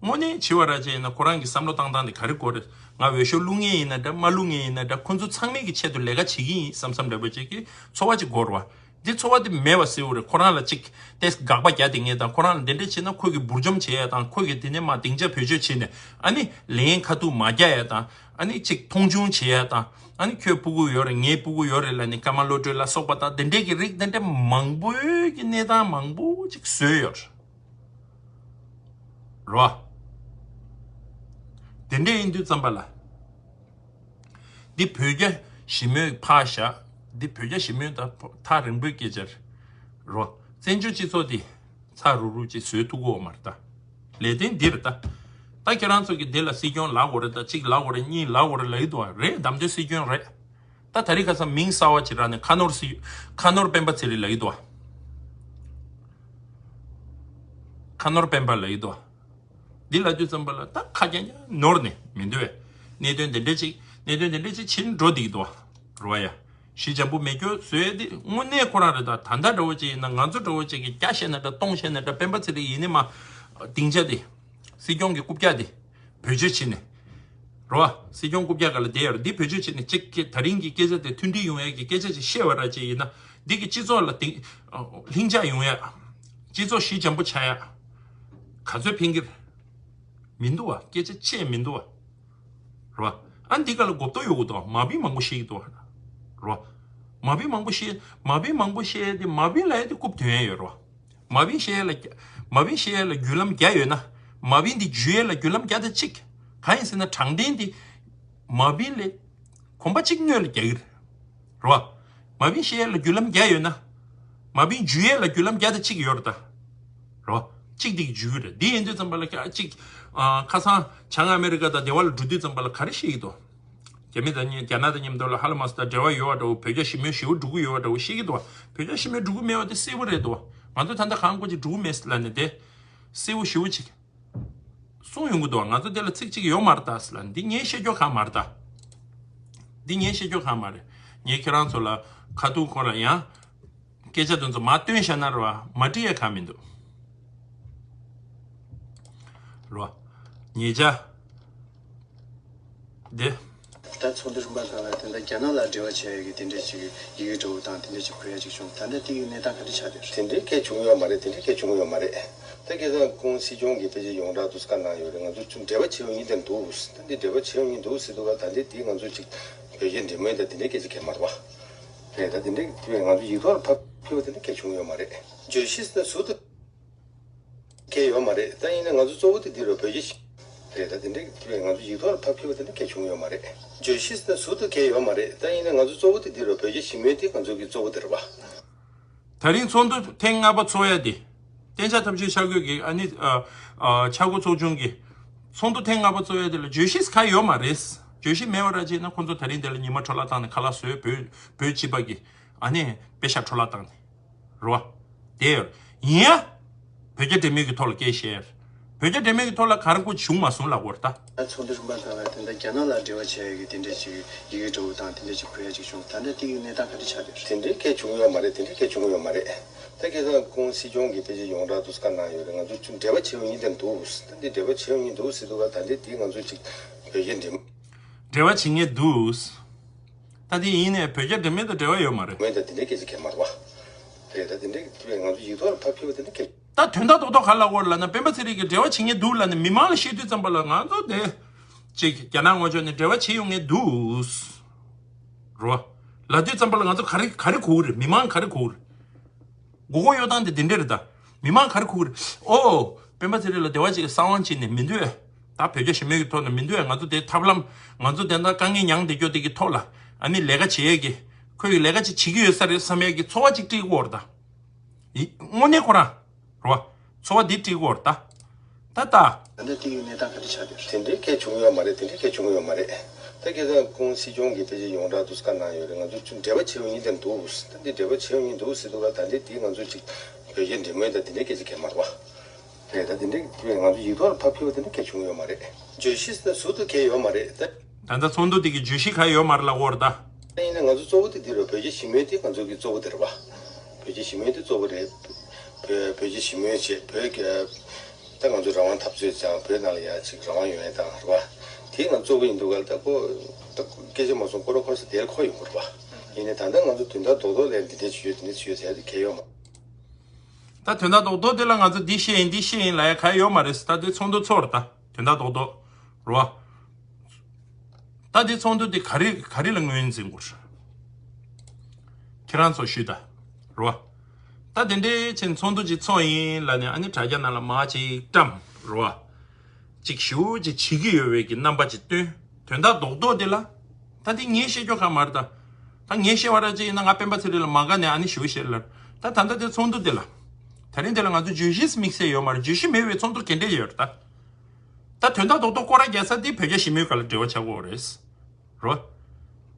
དངོས་གནས་བྱས་པ་ར་ཅིག་ཡིན་ན་ཁོ་རང་གི་བསམ་བློ་བཏང་སྟངས་དེ་ག་རེ་དགོས་རེད། ང་འོས་ཤོག་བླུག་མཁན་ཡིན་ན་འདྲ་མ་བླུག་མཁན་ཡིན་ན་འདྲ་ཁོ་ཚོ་ཚང་མའི་གི་ཆེད་དུ་ལས་ཀ་བྱེད་ཀྱི་ཡིན་བསམ་བསམ་འདྲ་པོ་ཅིག་གི་ཚོར་བ་ཅིག་འགོར་བ། འདི་ཚོར་བ་དེ་མེད་པ་གསལ་པོ་རེད། ཁོ་རང་ལ་ཅིག་ཏེས་དགག་པ་རྒྱག་བསྡད་མཁན་དང་ཁོ་རང་ལ་འདི་འདྲ་བྱས་ན་ཁོ་གི་འབུར་འཇོམས་བྱེད་ཡ་དང་ཁོ་གི་དེ་ནས་མ་སྡིངས་ཆ་བེད་སྤྱོད་བྱས་ནས་ཨ་ནི་ལན་ཁ་ཐུག་མ་རྒྱག་ཡ་དང་ཨ་ནི་ཅིག་མཐོང་ཆུང་བྱེད་ཡ་དང་ཨ་ནི་ཁྱོད་ཕྲུ་གུ་ཡོད་རེད་ངའི་ཕྲུ་གུ་ཡོད་རེད་ལབ་ནས་ཀརྨ་བློ་གྲོས་ལ་སོགས་པ་དང་དེ་འདྲས་ཀྱི་རིགས་དེ་འདྲས་མང་པོའི་གི་གནས་སྟངས་མང་པོ་ཅིག་བཟོས་ཡོད་རེད། རོ། དེ་འདྲས་ཡིན་དུས་ཙམ་པ་ལ། འདི་བོད་རྒྱ་ཞི་མོལ་ཕར་བཞག་འདི་བོད་རྒྱ་ཞི་མོལ་དང་ཐག་རིང་པོའི་སྐད་ཆ་རེད། རོ། བཙན་བྱོལ་སྤྱི་ཚོགས་འདི་ཚ་རུག་རུག་ཅིག་བཟོས་ཐུབ་ཀྱི་ཡོད་མ་རེད་ད། ལས་དོན་འདི་རེད་ད། ད་ཁྱེད་རང་ཚོ་གི་འདི་ལ་སྲིད་སྐྱོང་ལབ་དགོས་རེད་ད་གཅིག་ལབ་དགོས་རེད་གཉིས་ལབ་དགོས་རེད་ལབ་ཀྱི་འདུག་བ་རེད་བདམས་ཐོན་སྲིད་སྐྱོང་རེད། ད་ད་རེས་ཁ་སང་མིང་གསར་བ་ཅིག་རག་ནས་ཁ་ནོར་སྲིད་ཁ་ནོར་སྤེན་པ་ཚེ་རིང་ལབ་ཀྱི་འདུག་བ། ཁ་ནོར་སྤེན་པ་ལབ་ཀྱི་འདུག་བ། འདི་ལབ་དུས་ཙམ་པ་ལ་ད་ཁ་རྐྱང་རྐྱང་ནོར་ནས་མི་འདུག་བས། གནད་དོན་འདི་འདྲ་ཅིག་གནད་དོན་འདི་འདྲ་ཅིག་བྱེད་འགྲོ་བསྡད་ཀྱི་འདུག་བ། རེད་བ་ཡ། ཞི་འཇམ་པོ་མེད་རྒྱུ་བཟོས་ཏེ་དངོས་གནས་ཁོ་རང་རེད་ད་ད་ལྟ་འདྲ་བོ་ཅིག་ཡིན་ན་ང་ཚོ་འདྲ་བོ་ཅིག་གིས་བརྒྱ་བཤད་ན་འདྲ་སྟོང་བཤད་ན་འདྲ་སྤེན་པ་ཚེ་རིང་ཡིན་ནི་མ། སྡིངས་ཆ་དེ། སྲིད་སྐྱོང་གི་རྐུབ་བཀྱག་དེ། བེད་སྤྱོད་བྱས་ནས། རོ། སྲིད་སྐྱོང་རྐུབ་བཀྱག་སྒང་ལ་བསྡད་ཡོད་རེད་འདི་བེད་སྤྱོད་བྱས་ནས་གཅིག་གི་ད་རིང་གི་སྐད་ཆ་དེ་མཐུན་སྒྲིལ་ཡོང་ཡས་ཀྱི་སྐད་ཆ་ཅིག་བཤད་པ་ར་ཅིག་ཡིན་ན་འདི་གི་སྤྱི་ཚོགས་ལ་དེ་ལྷིང་འཇགས་ཡོང་ཡས། སྤྱི་ཚོགས་ཞི་འཇམ་པོ་ཆགས་ཡས། ག་ཚོད་ཕན་གྱི་རེད། མི་འདུག་བ་སྐད་ཆ་བཤད་མི་འདུག་བ། རོ། ཨ་འདི་ག་ལ་གོ་བརྡ་ཡོད་གི་འདུག་བ་མ་བིན་མང་པོ་བཤད་ཀྱི་འདུག་བ། རོ། མ་བིན་མང་པོ་བཤད་མ་བིན་མང་པོ་བཤད་དེ་མ་བིན་ལ་ཡ་དེ་རྐུབ་དོན་ཡས་ཡོད་རོ། མ་བིན་བཤད་ཡས་ལ་རྒྱ་མ་བིན་བཤད་ཡས་ལ་བརྒྱུད་ལམ་བརྒྱ་ཡོད་ན། མ་བིན་འདི་འཇུ་ཡས་ལ་བརྒྱུད་ལམ་བརྒྱ་དང་གཅིག་གང་ཡིན་ཟེར་ན་དྲང་བདེན་འདི། མ་བིན་ལས། གོམ་པ་གཅིག་སྔོན་ལ་རྒྱག་གི་རེད། རེད་བ། མ་བིན་བཤད་ཡས་ལ་བརྒྱུད་ལམ་བརྒྱ་ཡོད་ན། མ་བིན་འཇུ་ཡས་ལ་བརྒྱུད་ལམ་བརྒྱ་དང་གཅིག་ཡོད་རེད་ད། རེད་བ། གཅིག་འདི་གི་འཇུ་གི་རེད་འདི་ཡིན་དུས་ཙམ་པ་ལ་ཁ་གཅིག་ཨ། ཁ་སང་བྱང་ཨ་མེ་རི་ཀ་དང་སྡེ་བ་ལ་འགྲོ་དུས་ཙམ་པ་ལ་ག་རེ་བཤད་ཀྱི་འདུག་རྒྱ་མི་དང་མཉམ་རྒྱ་ནག་དང་མཉམ་དུ་ལ་ཧ་ལ་མ་སི་ད་འབྲེལ་བ་ཡོད་པ་འདྲ་བོ་བོད་རྒྱ་ཞི་མོལ་ཞེ་པོ་འགྲོ་གི་ཡོད་པ་འདྲ་བོ་བཤད་ཀྱི་འདུག་བ། བོད་རྒྱ་ཞི་མོལ་འགྲོ་གི་མེད་པ་དེ་གསལ་པོ་རེད་འདུག་བ། ང་ཚོ་ད་ལྟ་གང་དགོས་ཀྱི་འགྲོ་གི་མེད་ཟེར་ལབ་ནས་དེ། གསལ་པོ་ཞེ་པོ་ཅིག་གསུང་ཡོང་གི་འདུག་བ། ང་ཚོ་དེ་ལ་ཚིག་གཅིག་ཡོད་མ་རེད་ད་ཟེར་ལབ་ནས་འདི་ངས་བཤད་རྒྱུ་གང་མ་རེད་ད། འདི་ངས་བཤད་རྒྱུ་གང་མ་རེད། ངས་ཁྱེད་རང་ཚོ་ལ་ཁ་ཐུག་ཁོ་ར་ཡང་སྐད་ཆ་དེ་ཚོ་མར་བཏོན་བཞག་ན་རེད་བ་མ་འགྲིག་ཡ་གང་མི་འདུག་རེད་བ། ཉེ་ཆར། འདི། ད་ཚོགས་འདུ་རིམ་པ་ཁག་ལ་དེ་འདྲ་རྒྱ་ནག་ལ་འབྲེལ་བ་བྱས་ཡོད་ཀྱི་དེ་འདྲ་ཞིག་ཡི་གེ་འདྲ་བོ་དང་དེ་འདྲ་ཞིག་ཕུལ་ཡ་ཅིག་བྱུང་། ད་ལྟ་དེ་གི་གནས་སྟངས་ག་འདྲ་ཆགས་བསྡད་རེད། དེ་འདྲའི་སྐད་བྱུང་ཡོད་མ་རེད། དེ་འདྲའི་སྐད་བྱུང་ཡོད་མ་རེད། ད་ཁ་སང་ཁོང་སྲིད་སྐྱོང་གིས་ཕལ་ཆེར་ཡོངས་གྲགས་དུ་བཀའ་གནང་ཡོད་རེད། ང་ཚོ་ཅུང་འབྲེལ་བ་བྱེད་ཡོང་གི་འདུག་ད་འདི་འབྲེལ་བ་བྱེད་ཡོང་གི་འདུག་ཟེར་འདུག་ག་ད་འདི་དེ་ང་ཚོ་ཅིག་བོད་རྒྱ་འབྲེལ་མོལ་དང་དེ་འདྲའི་སྐད་ཆ་གལ་མ་རེད་པ། རེད། ད་དེ་འདྲའི་དེ་ང་ཚོ་ཡིག་ཐོག་ལ་ཕབ་ཕུལ་བ་དེ་འདྲ་སྐད་བྱུང་ཡོད་མ་རེད། བརྗོད་གཞི་ཟུར་དུ་གལ་ཡོད་མ་རེད། ད་ཡིན་ན་ང་ཚོ་གཙོ་བོ་དེ་འདི་རུ་བོད་རྒྱ་ཞིག་རེད། ད་དེ་འདྲའི་དེ་ང་ཚོ་ཡིག་ཐོག་ལ་ཕབ་ཕུལ་བ་དེ་འདྲ་གལ་བྱུང་ཡོད་མ་རེད། བརྗོད་གཞི་ཟུར་དུ་གལ་ཡོད་མ་རེད། ད་ཡིན་ན་ང་ཚོ་གཙོ་བོ་དེ་འདི་རུ་བོད་རྒྱ་ཞི་མོལ་དེ་ང་ཚོ་གི་གཙོ་བོ་དེ་རེད་པ། ད་རིང་ཚོགས་འདུ་ཐེངས་ལྔ་པ་ཚོགས་ཡ་དེ། གཏན་འཇགས་ཐབས་ཇུས་འཆར་འགོད་ཀྱི་ཨ་ནི་ཨ་ཨ་འཆར་འགོད་ཚོགས་ཆུང་གི་ཚོགས་འདུ་ཐེངས་ལྔ་པ་ཚོགས་ཡ་དེ་ལ་བརྗོད་གཞི་ག་ཡོད་མ་རེད། བརྗོད་གཞི་མེད་པ་ར་ཅིག་ན་ཁོང་ཚོ་ད་རིང་དེ་ལ་ཉི་མ་འཕྲོ་བརླག་བཏང་ནས་ཁ་ལག་བཟོས། བོད་བོད་སྤྱི་པ་གི་ཨ་ནི་དཔེ་ཤག་འཕྲོ་བརླག་བཏང་ནས། རེད་བ། དེ་ཡོད། ཡིན་ཡ། བོད་རྒྱ་འབྲེལ་མོལ་གྱི་ཐོག་ལ་སྐད་བཤད། བོད་རྒྱ་འབྲེལ་མོལ་གྱི་ཐོག་ལ་ག་རེ་ཀུ་བྱུང་མ་སོང་ལབ་དགོས་རེད་ད། ད་ཚོགས་འདུ་རིམ་པ་ཁག་ལ་དེ་འདྲ་རྒྱ་ནག་ལ་འབྲེལ་བ་བྱས་ཡོད་ཀྱི་དེ་འདྲ་ཞིག་ཡི་གེ་འདྲ་བོ་དང་དེ་འདྲ་ཞིག་ཕུལ་ཡ་ཅིག་བྱུང་། ད་ལྟ་དེ་གི་གནས་སྟངས་ག་འདྲ་ཆགས་བསྡད་རེད། དེ་འདྲའི་སྐད་བྱུང་ཡོད་མ་རེད། དེ་འདྲའི་སྐད་བྱུང་ཡོད་མ་རེད། ད་ཁ་སང་ཁོང་སྲིད་སྐྱོང་གིས་ཕལ་ཆེར་ཡོངས་གྲགས་དུ་བཀའ་གནང་ཡོད་རེད། ང་ཚོ་ཅུང་འབྲེལ་བ་བྱེད་ཡོང་གི་འདུག་ད་འདི་འབྲེལ་བ་བྱེད་ཡོང་གི་འདུག་ཟེར་འདུག་ག་ད་འདི་དེ་ང་ཚོ་ཅིག་བོད་རྒྱ་འབྲེལ་མོལ། འབྲེལ་བ་བྱེད་མཁན་འདུག་ད་དེ་ཡིན་ནའི་བོད་རྒྱ་འབྲེལ་མོལ་དང་འབྲེལ་བ་ཡོད་མ་རེད། མོལ་དང་དེ་འདྲའི་སྐད་ཆ་གལ་མ་རེད་པ། རེད། ད་དེ་འདྲའི་དེ་ང་ཚོ་ཡིག་ཐོག་ལ་ཕབ་ཕུལ་བ་དེ་འདྲ་གལ། ད་དོན་དག་རྡོག་རྡོག་ག་ལབ་དགོས་རེད་ལབ་ན། སྤེན་པ་ཚེ་རིང་གིས་འབྲེལ་བ་བྱེད་མཁན་འདུག་ལབ་ནས་མི་མང་ལ་བཤད་དུས་ཙམ་པ་ལ་ང་ཚོ་དེ་ཅིག་རྒྱ་ནག་ངོས་ཕྱོགས་ནས་འབྲེལ་བ་བྱེད་ཡོང་མཁན་འདུག་རོ། ལབ་དུས་ཙམ་པ་ལ་ང་ཚོ་ག་རེ་ག་རེ་གོ་གི་རེད། མི་མང་ག་རེ་གོ་གི་རེད། མགོ་སྐོར་གཡོག་སྟངས་དེ་དེ་འདྲ་རེད་ད། མི་མང་ག་རེ་གོ་གི་རེད། ཨོ། སྤེན་པ་ཚེ་རིང་ལ་འབྲེལ་བ་ཅིག་གསང་བ་བྱས་ནས་མི་འདུག་ད་བོད་རྒྱ་ཞི་མོལ་གྱི་ཐོག་ནས་མི་འདུག་ང་ཚོ་དེ་ཐབས་ལམ། ང་ཚོ་དེ་འདྲ་དཀའ་ངལ་མྱངས་བསྡད་རྒྱུ་དེ་གི་ཐོག་ལ་ཨ་ནི་ལས་ཀ་བྱེད་ཡས་ཀྱི། ཁོས་ཀྱི་ལས་ཀ་ཅིག་བྱེད་ཀྱི་ཡོད་ས་རེད་བསམ་ཡས་ཀྱི་ཚོར་བ་ཅིག་སྤྲད་ཀྱི་ཡོད་རེད་ད། ཡི། དངོས་གནས་ཁོ་རང་། རེད་བ། ཚོར་བ་འདི་སྤྲད་ཀྱི་ཡོད་རེད་ད། ད་ད། ད་ལྟ་དེ་གི་གནས་སྟངས་ག་འདྲ་ཆགས་བསྡད་རེད། དེ་འདྲའི་སྐད་བྱུང་ཡོད་མ་རེད། དེ་འདྲའི་སྐད་བྱུང་ཡོད་མ་རེད། ད་ཁ་སང་ཁོང་སྲིད་སྐྱོང་གིས་ཕལ་ཆེར་ཡོངས་གྲགས་དུ་བཀའ་གནང་ཡོད་རེད། ང་ཚོ་ཅུང་འབྲེལ་བ་བྱེད་ཡོང་གི་འདུག་ད་འདི་འབྲེལ་བ་བྱེད་ཡོང་གི་འདུག་ཟེར་འདུག་ག་ད་འདི་དེ་ང་ཚོ་ཅིག་བོད་རྒྱ་འབྲེལ་མོལ་དང་དེ་འདྲའི་སྐད་ཆ་གལ་མ་རེད་པ། རེད། ད་དེ་འདྲའི་དེ་ང་ཚོ་ཡིག་ཐོག་ལ་ཕབ་ཕུལ་བ་དེ་འདྲ་གལ་བྱུང་ཡོད་མ་རེད། བརྗོད་གཞི་ཟུར་དུ་གལ་ཡོད་མ་རེད་ད། ད་ལྟ་ཚོགས་འདུ་དེ་གི་བརྗོད་གཞི་ག་ཡོད་མ་རེད་ལབ་ཀྱི་ཡོད་རེད་ད། ཡིན་ན་ང་ཚོ་གཙོ་བོ་དེ་འདི་རུ་བོད་རྒྱ་ཞི་མོལ་དེ་ང་ཚོ་གི་གཙོ་བོ་དེ་རེད་པ། བོད་རྒྱ་ཞི་མོལ་དེ་གཙོ་བོ་རེད། བོད་བོད་རྒྱ་ཞི་མོལ་བྱེད་བོད་ཀྱི་ད་ང་ཚོ་རང་དབང་འཐབ་རྩོད་ཀྱང་བོད་ནང་ལ་ཡ་ཅིག་རང་དབང་ཡོང་ཡ་དང་རེད་པ། དེ་ང་གཙོ་བོ་ཡིན་འདུག་ག་ད་ཁོ་ད་སྐད་ཆ་མ་གསུང་ཁོ་རང་ཁོ་རང་ས་དེར་ཁོ་ཡོང་གི་རེད་པ། ཡིན་ནའི་ད་ལྟ་ང་ཚོ་དོན་དག་རྡོག་རྡོག་ལས་འདི་འདྲ་བྱེད་ཡོད་དེ་འདྲ་བྱེད་ཡོད་ཟེར་ཡ་དེ་གལ་ཡོད་མ། ད་དོན་དག་རྡོག་རྡོག་དེ་ལ་ང་ཚོ་འདི་བཤད་ཡིན་འདི་བཤད་ཡིན་ལབ་ཡ་ག་ཡོད་མ་རེད། ད་དེ་ཚོགས་འདུ་ཚོགས་རེད་ད། དོན་དག་རྡོག་རྡོག་རེད་པ། ད་དེ་ཚོགས་འདུ་དེ་ག་རེ་ག་རེ་ལ་ངོས་འཛིན་དགོས་རེད། ཁྱེད་རང་ཚོ་ཞུས་ད། རེད་པ། ད་དེ་འདྲའི་ཕྱིན་ཚོགས་འདུ་ཅིག་ཚོགས་ཡིན་ལབ་ནས་ཨ་ནི་དྲ་རྒྱ་ནང་ལ་མར་ཅིག་བཀྲམ། རེད་པ། ཅིག་ཞུ་ཅིག་བྱེད་ཀྱི་ཡོད་པའི་གི་རྣམ་པ་ཅིག་སྟོན། དོན་དག་རྡོག་རྡོག་དེ་ལ། ད་དེ་ངས་བཤད་རྒྱུ་གང་མ་རེད་ད། ད་ངས་བཤད་པ་ར་ཅིག་ཡིན་ན་ང་སྤེན་པ་ཚེ་རིང་ལ་མ་དགའ་ནས་ཨ་ནི་ཞུ་བཤད་ལ། ད་ད་ལྟ་དེ་ཚོགས་འདུ་དེ་ལ། ད་རིང་དེ་ལ་ང་ཚོ་བརྗོད་གཞི་དམིགས་བསལ་ཡོད་མ་རེད། བརྗོད་གཞི་མེད་པའི་ཚོགས་འདུ་ག་འདྲ་ཡོད་རེད་ད། ད་དོན་དག་རྡོག་རྡོག་སྐོར་ར་རྒྱག་ས་དེ་བོད་རྒྱ་ཞི་མོལ་སྒང་ལ་འབྲེལ་བ་ཆགས་ཀྱི་ཡོད་རེད། རོ།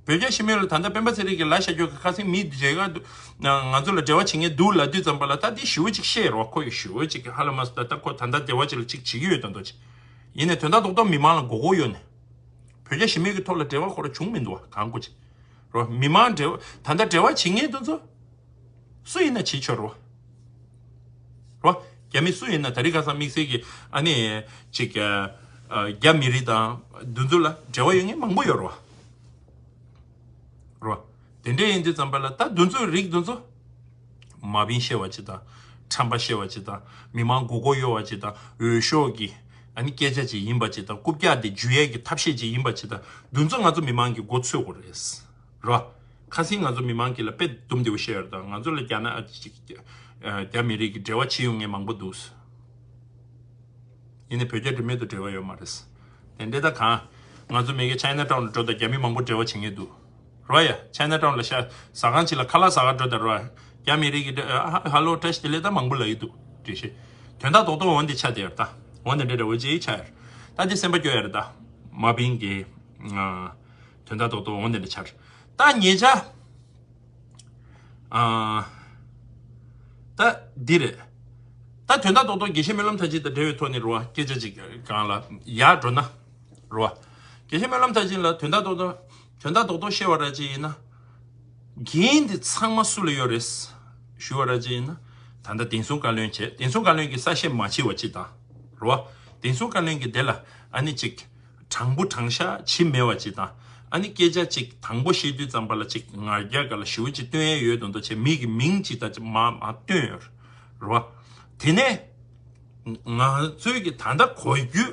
བོད་རྒྱ་ཞི་མོལ་ལ་ད་ལྟ་སྤེན་པ་ཚེ་རིང་གིས་ལབ་བཞག་རྒྱུ་གི་ཁ་སང་མི་དེ་རྒྱ་གར་དུ་ང་ཚོ་ལ་འབྲེལ་བ་བྱེད་མཁན་འདུག་ལབ་དུས་ཙམ་པ་ལ་ད་དེ་ཞེ་པོ་ཅིག་བཤད་རོགས། ཁོ་ཡི་ཞེ་པོ་ཅིག་གི་ཧ་ལས་མ་སོང་། ད་ད་ཁོ་ད་ལྟ་འབྲེལ་བ་ཅིག་ལ་ཅིག་བྱེད་ཀྱི་ཡོད་ད་འདོད་ཅིག་ཡིན་ནའི་དོན་དག་རྡོག་རྡོག་མི་མང་ལ་མགོ་སྐོར་གཡོག་ནས། བོད་རྒྱ་ཞི་མོལ་གྱི་ཐོག་ལ་འབྲེལ་བ་ཁོ་ར་བྱུང་མི་འདུག་བ་གང་ཁོ་ཅིག་རོ། མི་མང་འབྲེལ་བ་ད་ལྟ་འབྲེལ་བ་བྱེད་མཁན་དེ་ཚོ། སུ་ཡིན་ན་བྱེད་ཆོག་རོ། རོ། རྒྱ་མི་སུ་ཡིན་ན་ད་རེས་ཁ་སང་དམིགས་བསལ་གྱི་ཨ་ནི་ཅིག་ཨ། ཨ། རྒྱ་མི་རིགས་དང་འདི་ཚོ་ལ་འབྲེལ་བ་ཡོད་མཁན་མང་པོ་ཡོད་རོ། རོ། དེ་འདྲ་ཡིན་དུས་ཙམ་པ་ལ་ད་འདི་ཚོའི་རིགས་འདི་ཚོ། མ་བིན་ཤེས་པ་ཅིག་དང་། ཁྲམ་པ་ཤེས་པ་ཅིག་དང་། མི་མང་མགོ་སྐོར་གཡོག་པ་ཅིག་དང་། འོས་ཤོག་གི་ཨ་ནི་སྐད་ཆ་ཅིག་ཡིན་པ་ཅིག་དང་། རྐུབ་བཀྱག་དེ་འཇུ་ཡས་ཀྱི་ཐབས་ཤེས་ཅིག་ཡིན་པ་ཅིག་དང་། འདི་ཚོ་ང་ཚོ་མི་མང་གི་མགོ་ཚོས་དགོས་རེད། རོ། ཁ་སང་ང་ཚོ་མི་མང་གི་ལ་དཔེ་དུམ་བདེ་བོ་བཤད་ཡོད་རེད་ད། ང་ཚོ་ལ་རྒྱ་ནག་ཅིག་རྒྱ་མི་རིགས་ཀྱི་འབྲེལ་བ་བྱེད་ཡོང་མཁན་མང་པོ་འདུག་ཡིན་ནའི་བོད་རྒྱ་འབྲེལ་མོལ་དང་འབྲེལ་བ་ཡོད་མ་རེད། དེ་འདྲ་ད་གང་། ང་ཚོ་མི་གི་ཆའི་ན་ཊའུན་འགྲོ་ད་རྒྱ་མི་མང་པོ་འབྲེལ་བ་བྱེད་མཁན་འདུག་རོ་ཡ། ཆའི་ན་ཊའུན་ལ་ཤ་ཟ་ཁང་ཅིག་ལ་ཁ་ལག་ཟ་ག་འགྲོ་ད་རོ། རྒྱ་མི་རིགས་ཀྱི་ཧ་ལོ་བཀྲ་ཤིས་བདེ་ལེགས་ད་མང་པོ་ལབ་ཀྱི་འདུག་དེ་བཞིན། དོན་དག་རྡོག་རྡོག་འོ་འདི་ཆགས་བསྡད་ཡོད་རེད་ད། འོ་འདི་འདྲ་འདྲ་བོ་ཅིག་ཆགས་ཡོད་རེད། ད་འདི་སེམས་པ་སྐྱོ་ཡ་རེད་ད། མ་བིན་གྱི། དོན་དག་རྡོག་རྡོག་འོ་འདི་འདྲ་ཆགས་རེད། ད་ཉེ་ཆར། ཨ། ད་འདི་རེད། ད་དོན་དག་རྡོག་རྡོག་དགེ་བཤེས་སྨོན་ལམ་མཐར་ཕྱིན་དང་འབྲེལ་བའི་ཐོག་ནས་རེད་བ། སྐད་ཆ་ཅིག་སྒང་ལ་ཡར་འགྲོ་ན། རེད་བ། དགེ་བཤེས་སྨོན་ལམ་མཐར་ཕྱིན་ལ་དོན་དག་རྡོག་རྡོག་དོན་དག་རྡོག་རྡོག་བཤད་པ་ར་ཅིག་ཡིན་ན། འགན་འདི་ཚང་མ་སུ་ལ་ཡོད་རེད། ཞུ་བ་ར་ཅིག་ཡིན་ན། ད་ལྟ་བདེ་སྲུང་བཀའ་བློན་བྱས། བདེ་སྲུང་བཀའ་བློན་གྱིས་གསལ་བཤད་མ་བྱས་པ་ཅིག་དང་། རེད་བ། བདེ་སྲུང་བཀའ་བློན་གྱིས་དེ་ལ་ཨ་ནི་ཅིག་དྲང་པོ་དྲང་བཞག་ཇི་མེད་པ་ཅིག་དང་། ཨ་ནི་སྐད་ཆ་ཅིག་དང་པོ་བཤད་དུས་ཙམ་པ་ལ་ཅིག་ང་རྒྱལ་ག་ལ་ཞེ་པོ་ཅིག་སྟོན་ཡས་ཡོད་མདོག་མདོག་བྱས། མི་གི་མིང་ཅིག་ད་ཅིག་མ་མ་སྟོན་ཡོད་རེད་བ། དེ་ནས་ང་ཚོའི་གི་ད་ལྟ་གོ་རྒྱུ་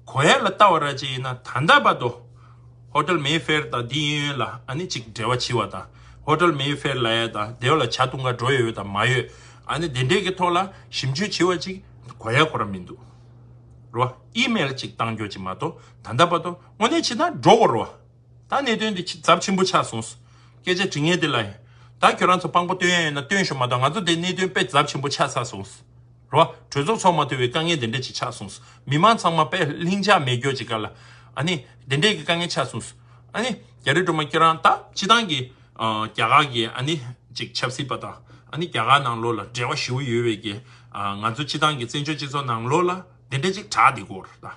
གོ་ཡ་ལ་ལྟ་བ་ར་ཅིག་ཡིན་ན། ད་ལྟ་བར་དུ་ཧོ་ཊེལ་མེ་ཧྥེར་དང་འདི་གཡས་གཡོན་ལ་ཨ་ནི་ཅིག་འབྲེལ་བ་བྱེད་པ་དང་། ཧོ་ཊེལ་མེ་ཧྥེར་ལབ་ཡ་དང་དེ་བ་ལ་ཇ་འཐུང་ག་འགྲོ་ཡ་ཡོད་དང་མ་ཡོད། ཨ་ནི་དེ་འདྲས་ཀྱི་ཐོག་ལ་ཞིབ་འཇུག་བྱེད་པ་ཅིག་གོ་ཡ་ཁོ་རང་མི་འདུག་རོ། ཨི་མེལ་ཅིག་བཏང་རྒྱུ་ཅིག་མ་གཏོགས་ད་ལྟ་བར་དུ་དངོས་གནས་བྱེད་ན་འགྲོ་དགོས་རོ། ད་གནད་དོན་འདི་ཚབས་ཆེན་པོ་ཆགས་སོང་། སྐད་ཆ་དྲི་མཁན་དེ་ལ་ཡིན། ད་ཁྱོད་རང་ཚོ་དཔང་པོ་སྟོན་ཡ་ཡོད་ན་སྟོན་ཤོག་མ་གཏོགས། ང་ཚོ་དེ་གནད་དོན་དཔེ་ཚབས་ཆེན་པོ་ཆགས་ཚར་སོང་། རོ། གྲོས་ཚོགས་ཚོགས་མ་ཐུབ་པའི་དཀའ་ངལ་དེ་འདྲ་ཅིག་ཆགས་སོང་། མི་མང་ཚང་མ་དཔེ་ལྷིང་འཇགས་མེད་རྒྱུ་ཅིག་ག་ལ། ཨ་ནི་དེ་འདྲས་ཀྱི་དཀའ་ངལ་ཆགས་སོང་། ཨ་ནི་རྒྱ་རི་སྒྲོལ་མ་ཁྱེད་རང་ད་སྤྱི་བཏང་གི་ཨ་རྒྱ་གར་གྱི་ཨ་ནི་ཅིག་ཆབ་སྲིད་པ་དང་། ཨ་ནི་རྒྱ་གར་ནང་ལོགས་ལ་འབྲེལ་བ་ཞེ་པོ་ཡོད་པའི་གི་ཨ་ང་ཚོ་སྤྱི་བཏང་གི་བཙན་བྱོལ་སྤྱི་ཚོགས་ནང་ལོགས་ལ་དེ་འདྲས་ཅིག་གྲགས་བསྡད་ཀྱི་ཡོད་རེད་ད།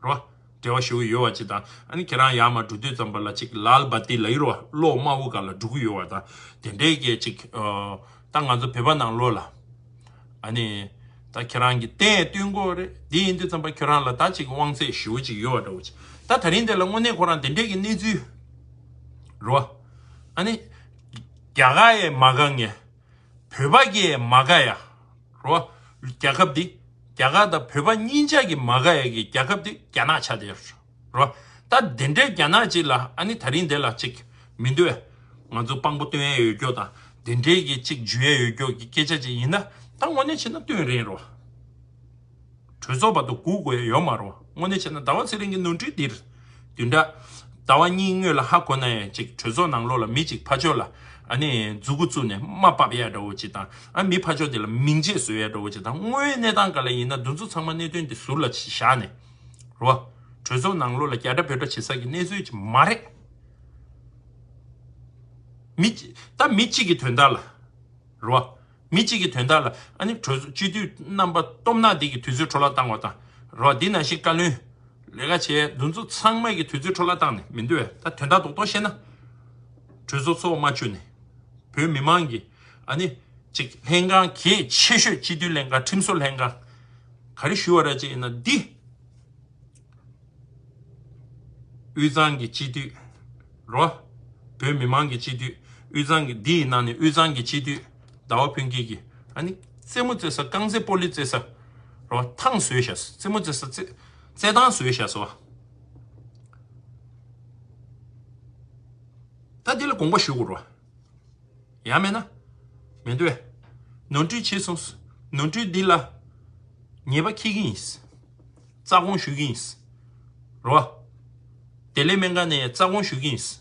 རོ། འབྲེལ་བ་ཞེ་པོ་ཡོད་པ་ཅིག་དང་། ཨ་ནི་ཁྱེད་རང་ཡར་མར་འགྲོ་དུས་ཙམ་པ་ལ་ཅིག་ལཱལ་བ་ཏི་ལབ་ཀྱི་རེད་བ། གློག་དམར་པོ་སྒང་ལ་འགྲོ་གི་ཡོད་པ་དང་། དེ་འདྲའི་གི་ཅིག་ཨ་ད་ང་ཚོ་བོད་པ་ནང་ལོགས་ལ། ཨ་ནི་ད་ཁྱེད་རང་གིས་བསྟན་སྟོན་གྱི་ཡོད་རེད། དེ་ཡིན་དུས་ཙམ་པ་ཁྱེད་རང་ལ་ད་ཅིག་དབང་ཚད་ཞེ་པོ་ཅིག་ཡོད་པ་འདྲ་བོ་ཅིག་ད་ད་རིང་དེ་ལ་དངོས་གནས་ཁོ་རང་དེ་འདྲའི་གི་གནས་ཚུལ་རེད་བ། ཨ་ནི་རྒྱ་གར་ཡས་མ་དགའ་མཁན། བོད་པ་གིས་མ་དགའ་ཡ། རོ། རྒྱལ་ཁབ་འདི། རྒྱ་གར་དང་བོད་པ་གཉིས་ཆ་གིས་མ་དགའ་ཡ་གི་རྒྱལ་ཁབ་འདི་རྒྱ་ནག་ཆགས་བསྡད་ཡོད་རོ། ད་དེ་འདྲའི་རྒྱ་ནག་ཅིག་ལ་ཨ་ནི་ད་རིང་དེ་ལ་ཅིག་མི་འདུག་བས། ང་ཚོ་དཔང་པོ་སྟོན་ཡ་ཡོད་རྒྱུ་དང་དེ་འདྲའི་གི་ཅིག་འཇུ་ཡ་ཡོད་རྒྱུ་གི་སྐད་ཆ་ཅིག་ཡིན་ན། ད་དངོས་གནས་བྱས་ན་སྟོན་རན་རོ། གྲོས་ཚོགས་བར་དུ་སྒུག་དགོས་ཡ་ཡོད་མ་རེད་བ། དངོས་གནས་བྱས་ན་ཟླ་བ་ཚེ་རིང་གི་ནོར་འཁྲུལ་འདིར། བདུན་ཕྲག་ཟླ་བ་གཉིས་སྔོན་ལ་ཧ་གོ་ན་ཡང་ཅིག་གྲོས་ཚོགས་ནང་ལོགས་ལ་མི་ཅིག་ཕར་ཕྱོགས་ལ་ཨ་ནི་མཛུ་གུ་བཙུགས་ནས་རྨ་ཕབ་ཡ་འདྲ་བོ་ཅིག་དང་། ཨ་མི་ཕར་ཕྱོགས་དེ་ལ་མིང་ཆད་བཟོ་ཡ་འདྲ་བོ་ཅིག་དང་། དངོས་ཡོད་གནས་སྟངས་སྒང་ལ་ཡིན་ན་འདི་ཚོ་ཚང་མ་གནད་དོན་དེ་ཟུར་ལ་བཞག་ནས་རོ། གྲོས་ཚོགས་ནང་ལོགས་ལ་རྒྱ་གྲ་བོད་གྲ་བྱེད་ས་གི་གནས་ཚུལ་ཅིག་མ་རེད། མི་ཅི་ད་མི་གཅིག་གི་དོན་དག་ལ། རོ། མི་གཅིག་གི་དོན་དག་ལ་ཨ་ནི་གྲོས་ཚོགས་སྤྱི་འཐུས་རྣམ་པ་སྟོབས་ན་འདི་གི་དུས་ཚོད་འཕྲོ་བརླག་བཏང་བ་དང་། རོ། འདི་ནང་བཞིན་བཀའ་བློན། ལས་ཀ་བྱས་འདི་ཚོ་ཚང་མ་གི་དུས་ཚོད་འཕྲོ་བརླག་བཏང་ནས་མི་འདུག་བས། ད་དོན་དག་རྡོག་རྡོག་བཤད་ན། གྲོས་ཚོགས་ཚོགས་མ་བཅུག་ནས། བོད་མི་མང་གི་ཨ་ནི་ཅིག་ལྷན་ཁང་གལ་ཆེ་ཤོས་སྤྱི་འཐུས་ལྷན་ཁང་ཁྲིམས་བཟོ་ལྷན་ཁང་། ག་རེ་ཞུ་བ་ར་ཅིག་ཡིན་ན་འདི། དབུས་གཙང་གི་སྤྱི་འཐུས། རོ། བོད་མི་མང་གི་སྤྱི་འཐུས། དབུས་གཙང་གི་འདི་ཡི་ནང་ནས་དབུས་གཙང་གི་སྤྱི་འཐུས། ཟླ་བ་ཕུན་སྐྱིད་ཀྱིས་ཨ་ནི་རྩེད་མོ་རྩེ་ས་རྐང་རྩེད་སྤོ་ལོ་རྩེ་ས། རོ། ཐང་བཟོས་བཞག་རྩེད་མོ་རྩེ་ས་རྩེ་རྩེད་ཐང་བཟོས་བཞག་སོ། ད་འདི་ལ་དགོངས་པ་ཞུ་དགོས་རོ། ཡང་མེད་ན། མི་འདུག་བས། ནོར་འཁྲུལ་བྱས་སོང་། ནོར་འཁྲུལ་འདི་ལ་ཉེས་པ་འཁྱེར་གྱི་ཡིན། རྩ་དགོངས་ཞུ་གི་ཡིན། རོ། བདེ་ལེགས་སྨན་ཁང་ནས་རྩ་དགོངས་ཞུ་གི་ཡིན།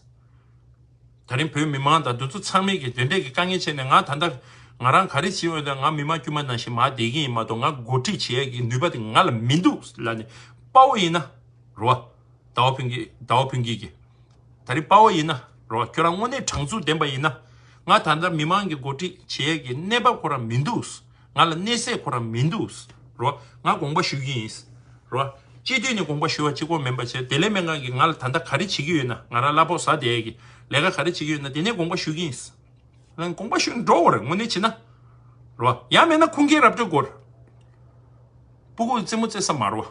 ད་རིང་བོད་མི་མང་དང་འདི་ཚོ་ཚང་མས་ཀྱི་དེ་འདྲས་ཀྱི་དཀའ་ངལ་བྱས་ནས། ང་ད་ལྟ་ང་རང་ག་རེ་བྱེད་འོས་དང་། ང་མི་མང་དཀྱུས་མ་ནང་བཞིན་མར་བསྡད་ཀྱི་ཡིན་མ་གཏོགས། ང་འགོ་ཁྲིད་བྱེད་ཡས་ཀྱི་ནུས་པ་དེ་ང་ལ་མི་འདུག་ལབ་ནས་དཔའ་བོ་ཡིན་ན། རོ། ཟླ་བ་ཕུན་སྐྱིད། ཟླ་བ་ཕུན་སྐྱིད་ཀྱིས། ད་རེས་དཔའ་བོ་ཡིན་ན་རོ། ཁྱོད་རང་དངོས་གནས་དྲང་ཚུགས་ལྡན་པ་ཡིན་ན། ང་ད་ལྟ་མི་མང་གི་འགོ་ཁྲིད་བྱེད་ཡས་ཀྱི་གནས་བབ་ཁོ་རང་མི་འདུག་ང་ལ་གནས་ཚད་ཁོ་རང་མི་འདུག་རོ། ང་དགོངས་པ་ཞུ་གི་ཡིན། རོ། སྤྱི་འཐུས་ནས་དགོངས་པ་ཞུ་བ་གཅིག་པོ་མིན་པ་བྱས། བདེ་ལེགས་སྨན་ཁང་གིས་ང་ལ་ད་ལྟ་ག་རེ་བྱེད་ཀྱི་ཡོད་ན། ང་རང་གླ་ཕོགས་ཟ་བསྡད་ཡས་ཀྱི་ལས་ཀ་ག་རེ་བྱེད་ཀྱི་ཡོད་ན། དེ་ནས་དགོངས་པ་ཞུ་གི་ཡིན། ང་དགོངས་པ་ཞུ་འགྲོ་བ་རེད། དངོས་གནས་བྱས་ན། རོ། ཡང་མེད་ན་ཁུངས་སྐྱེལ་ར་སྤྲོད་དགོས་རེད། སྤུ་གུ་རྩེད་མོ་རྩེ་ས་མ་རོ།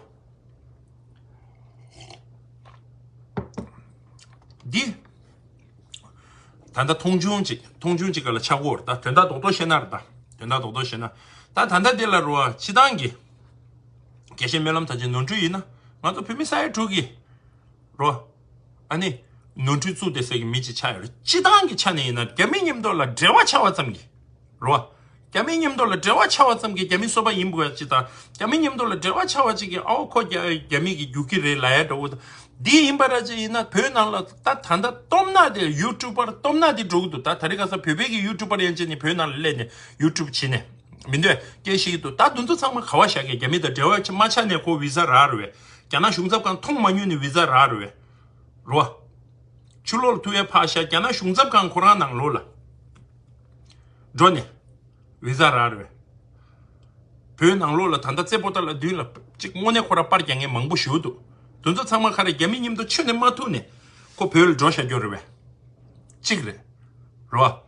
འདི། ད་ལྟ་མཐོང་ཆུང་ཅིག་མཐོང་ཆུང་ཅིག་ག་ལ་ཆགས་ཀྱི་ཡོད་རེད། ད་དོན་དག་རྡོག་རྡོག་བཤད་ན་རེད། ད་དོན་དག་རྡོག་རྡོག་བཤད་ན། ད་ད་ལྟ་འདི་ལ་རོ། སྤྱི་བཏང་གི་དགེ་བཤེས་སྨོན་ལམ་དར་ཆེན་ནོར་འཁྲུལ་ཡིན་ན། ང་ཚོ་བོད་མི་ས་ཡ་དྲུག་གི་རོ། ཨ་ནི་ནོར་འཁྲུལ་བཙུགས་བསྡད་སའི་གི་མི་ཅིག་ཆགས་ཡོད་རེད། སྤྱི་བཏང་གི་ཆ་ནས་ཡིན་ན་རྒྱ་མི་མཉམ་དུ་ལ་འབྲེལ་བ་ཆགས་པ་ཙམ་གྱིས་རོ། རྒྱ་མི་མཉམ་དུ་ལ་འབྲེལ་བ་ཆགས་པ་ཙམ་གྱིས། རྒྱ་མི་སོ་པ་ཡིན་པ་ཅིག་དང་། རྒྱ་མི་མཉམ་དུ་ལ་འབྲེལ་བ་ཆགས་པ་ཅིག་གིས། ཨའོ་ཁོ་རྒྱ་རྒྱ་མི་གི་རྒྱུག་གི་རེད་ལབ་ཡ་འདྲ་བོ་དང་། འདི་ཡིན་པ་ར་ཅིག་ཡིན་ན། བོད་ནང་ལ་ད་ད་ལྟ་སྟོབས་ན་དེ་ཡུ་ཊུབ་པར་སྟོབས་ན་དེ་འགྲོ་གི་འདུག་ད་ད་རེས་ཁ་སང་བོད་པའི་གི་ཡུ་ཊུབ་པར་ཡན་ཆད་ནས་བོད་ནང་ལ་སླེབས་ནས་ཡུ་ཊུབ་བྱས་ནས་མི་འདོད་སྐད་བཤད་ཀྱི་འདུག་ད་དེ་ཚོ་ཚང་མ་ག་བ་བཞག་གི། རྒྱ་མི་དང་འབྲེལ་བ་མ་ཆགས་ནས་ཁོ་ཝི་ཟ་རག་རེད་བས། རྒྱ་ནག་གཞུང་ཚབ་ཁང་མཐོང་མ་མྱོང་ནས་ཝི་ཟ་རག་རེད་བས། རོ། ཕྱི་ལོགས་ལ་ཐུག་ཡས་ཕར་བཞག་རྒྱ་ནག་གཞུང་ཚབ་ཁང་ཁོ་རང་ནང་ལོགས་ལ་འགྲོ་ནས་ཝི་ཟ་རག་རེད་བས། བོད་ནང་ལོགས་ལ་ད་ལྟ་རྩེ་པོ་ཏ་ལ་མདུན་ལ་ཅིག་དངོས་གནས་ཁོ་ར་པར་རྒྱག་མཁན་མང་པོ་ཞིག་འདུག་དེ་ཚོ་ཚང་མ་ག་རེ། རྒྱ་མི་མཉམ་དུ་ཆུ་ནས་མ་ཐུག་ནས་ཁོ་བོད་ལ་འགྲོ་བཞག་རྒྱུ་རེད་བས། གཅིག་རེད། རོ།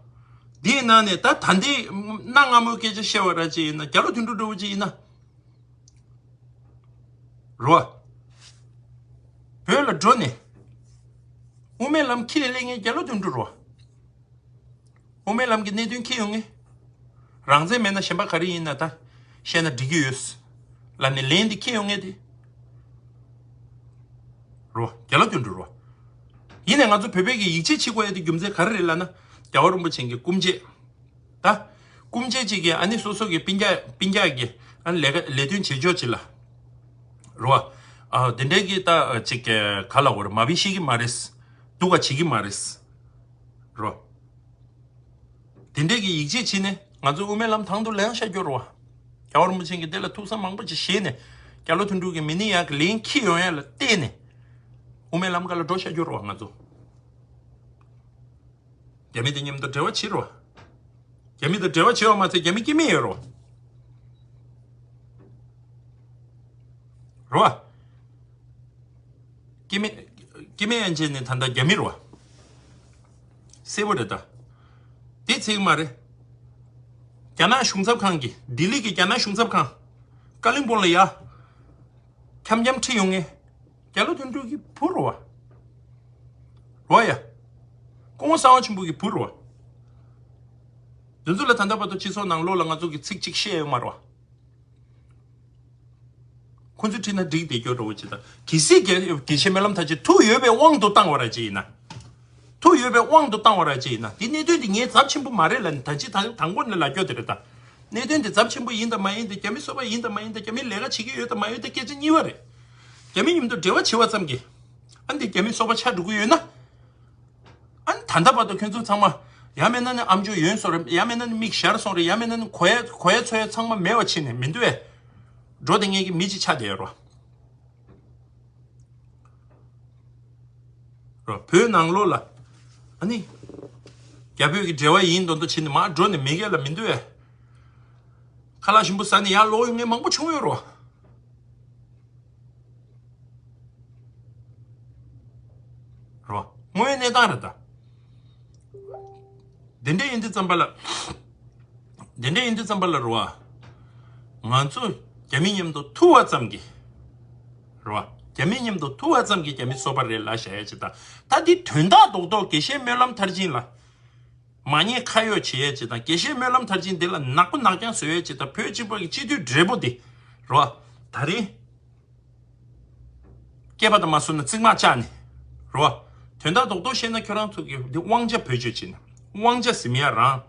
འདིའི་ནང་ནས་ད་ད་འདི་གནའ་སྔ་མོའི་སྐད་ཆ་བཤད་པ་ར་ཅིག་ཡིན་ན། རྒྱ་ལོ་དོན་གྲུབ་འདྲ་བོ་ཅིག་ཡིན་ན། རོ། བོད་ལ་འགྲོ་ནས་དབུ་མའི་ལམ་ཁྱི་ལས་སླེབས་མཁན་རྒྱ་ལོ་དོན་གྲུབ་རོ། དབུ་མའི་ལམ་གྱི་གནད་དོན་ཁྱི་ཡོང་ངེ། རང་བཙན་མེད་ན་གཞན་པ་ག་རེ་ཡིན་ན་ད་བཤད་ན་འགྲིག་གི་ཡོད། ལ་ནི་ལན་འདི་ཁྱི་ཡོང་ངེ་དེ། རོ། རྒྱ་ལོ་དོན་གྲུབ་རོ། ཡིན་ནས་ང་ཚོ་བོད་པའི་གི་ཡིག་ཆ་བྱེད་དགོས་ཡ་དེ་རྒྱུ་མཚན་ག་རེ་རེད་ལབ་ན། རྒྱལ་བ་རིན་པོ་ཆེ་གི་སྐུ་མཆེད། ད། སྐུ་མཆེད་ཅིག་གིས་ཨ་ནི་སོ་སོ་གི་སྤུན་ཀྱག་སྤུན་ཀྱག་གི་ཨ་ནི་ལས་ཀ་ལས་དོན་བྱེད་ཕྱོགས་ཅིག་ལ། རོ། ཨ་དེ་འདྲའི་གི་ད་ཅིག་ག་ལ་འོར་མ་བི་ཤེས་ཀྱི་མ་རེད། སྡུག་ག་བྱེད་ཀྱི་མ་རེད། རོ། དེ་འདྲའི་གི་ཡིག་ཆ་བྱེད་ནས་ང་ཚོ་དབུ་མའི་ལམ་དང་དུ་ལེན་བྱ་རྒྱུ་རོ། རྒྱལ་བ་རིན་པོ་ཆེ་གི་དེ་ལ་ཐུགས་བསམ་མང་པོ་ཅིག་བཞེས་ནས་རྒྱ་ལོ་དོན་གྲུབ་ཀྱི་མི་ནི་ཡག་གི་ལན་ཁྱི་ཡོང་ཡ་ལ་བལྟས་ནས་དབུ་མའི་ལམ་ཀ་ལ་འགྲོ་བྱ་རྒྱུ་རོ་ང་ཚོ། རྒྱ་མི་དེ་མཉམ་དུ་འབྲེལ་བ་བྱེད་རོགས། རྒྱ་མི་དང་འབྲེལ་བ་བྱེད་པ་མ་ཚད་རྒྱ་མི་སྐྱེ་དམན་ཡོད་རོགས། རོགས། སྐྱེ་དམན་སྐྱེ་དམན་ཡན་ཆད་ནི་ད་ལྟ་རྒྱ་མི་རོགས། གསལ་པོ་རེད་ད། དེ་ཚིག་མ་རེད། རྒྱ་ནག་གཞུང་ཚབ་ཁང་གི་ལྡི་ལི་གི་རྒྱ་ནག་གཞུང་ཚབ་ཁང་། ཀ་ལིང་པོང་ལ་ཡ། འཁྱམ་འཁྱམ་ཁྲིད་ཡོང་ངེ། རྒྱ་ལོ་དོན་གྲུབ་ཀྱི་བུ་རོ་བ། རོ་ཡ། སྐུ་ངོ་གསང་བ་ཆེན་པོ་གི་བུ་རོ་བ། དེ་ཚོ་ལ་ད་ལྟ་བར་དུ་སྤྱི་ཚོགས་ནང་ལོགས་ལ་ང་ཚོ་གི་ཚིག་གཅིག་བཤད་ཡོད་མ་རོ་བ། ཁོ་ཚོས་ཁྲིད་ན་འགྲིག་བསྡད་རྒྱུ་འདྲ་བོ་ཅིག་དང་། གལ་སྲིད་དགེ་དགེ་བཤེས་སྨོན་ལམ་མཐར་ཕྱིན་ཐུགས་ཡོད་པའི་དབང་དུ་བཏང་བ་ར་ཅིག་ཡིན་ན། ཐུགས་ཡོད་པའི་དབང་དུ་བཏང་བ་ར་ཅིག་ཡིན་ན། འདི་གནད་དོན་འདི་ངའི་ཚབས་ཆེན་པོ་མ་རེད་ལབ་ནས་ད་ཅི་དང་དང་པོ་ནས་ལབ་རྒྱུ་དེ་རེད་ད། གནད་དོན་འདི་ཚབས་ཆེན་པོ་ཡིན་དང་མ་ཡིན་དང་། རྒྱ་མི་སོ་པ་ཡིན་དང་མ་ཡིན་དང་། རྒྱ་མིས་ལས་ཀ་བྱེད་ཀྱི་ཡོད་དང་མ་ཡོད་དེ་སྐད་ཆ་གཉིས་པ་རེད། རྒྱ་མི་མཉམ་དུ་འབྲེལ་བ་བྱེད་པ་ཙམ་གྱིས་ཨ་འདི་རྒྱ་མི་སོ་པ་ཆགས་འགྲོ་གི་ཡོད་ན། ཨ་ནི་ད་ལྟ་བར་དུ་ཁྱོད་ཚོ་ཚང་མ་ཡང་མིན་ན་ནི་ཨམ་ཅོག་ཡོན་སོང་རེད། ཡང་མིན་ན་ནི་མིག་ཞར་སོང་རེད། ཡང་མིན་ན་ནི་གོ་ཡ་གོ་ཡ་ཚོ་ཡ་ཚང་མ་མེད་པ་ཕྱིན་ནས་མི་འདུག་ཨེ། འགྲོ་དེ་ངེད་ཀྱི་མི་གཅིག་ཆགས་བསྡད་ཡོད་རོ། རོ། བོད་ནང་ལོགས་ལ་ཨ་ནི་རྒྱ་བོད་ཀྱི་འབྲེལ་བ་ཡིན་མདོག་མདོག་བྱས་ནས་མར་འགྲོ་ནས་མི་སྒེར་ལ་མི་འདུག་ཨེ། ཁ་ལག་ཞིམ་པོ་ཟ་ནས་ཡར་ལོག་ཡོང་མཁན་མང་པོ་བྱུང་ཡོད་རོ། རོ། དངོས་ཡོད་གནས་སྟངས་རེད་ད། དེ་འདྲ་ཡིན་དུས་ཙམ་པ་ལ། དེ་འདྲ་ཡིན་དུས་ཙམ་པ་ལ་རོ། ང་ཚོ་རྒྱ་མི་མཉམ་དུ་ཐུག་པ་ཙམ་གྱིས། རོ། རྒྱ་མི་མཉམ་དུ་ཐུག་པ་ཙམ་གྱིས་རྒྱ་མི་སོ་པ་རེད་ལབ་བཞག་ཡ་ཅིག་དང་། ད་འདི་དོན་དག་རྡོག་རྡོག་དགེ་བཤེས་སྨོན་ལམ་མཐར་ཕྱིན་ལ་མ་ཉེས་ཁ་གཡོགས་བྱེད་ཡ་ཅིག་དང་། དགེ་བཤེས་སྨོན་ལམ་མཐར་ཕྱིན་འདི་ལ་ནག་པོ་ནག་རྐྱང་བཟོ་ཡ་ཅིག་དང་། བོད་སྤྱི་པ་གི་སྤྱི་འཐུས་བགྲེས་པོ་འདི། རོ། ད་རེས། སྐེད་པ་དང་མ་སོན་ན་གཙིག་མ་བཅག་ནས། རོ། དོན་དག་རྡོག་རྡོག་བཤད་ན་ཁྱོད་རང་ཚོ་གི་འདི་དབང་ཆ་བེད་སྤྱོད་བྱས་ནས། དབང་ཆ་ཟིན་ཡ་རང་།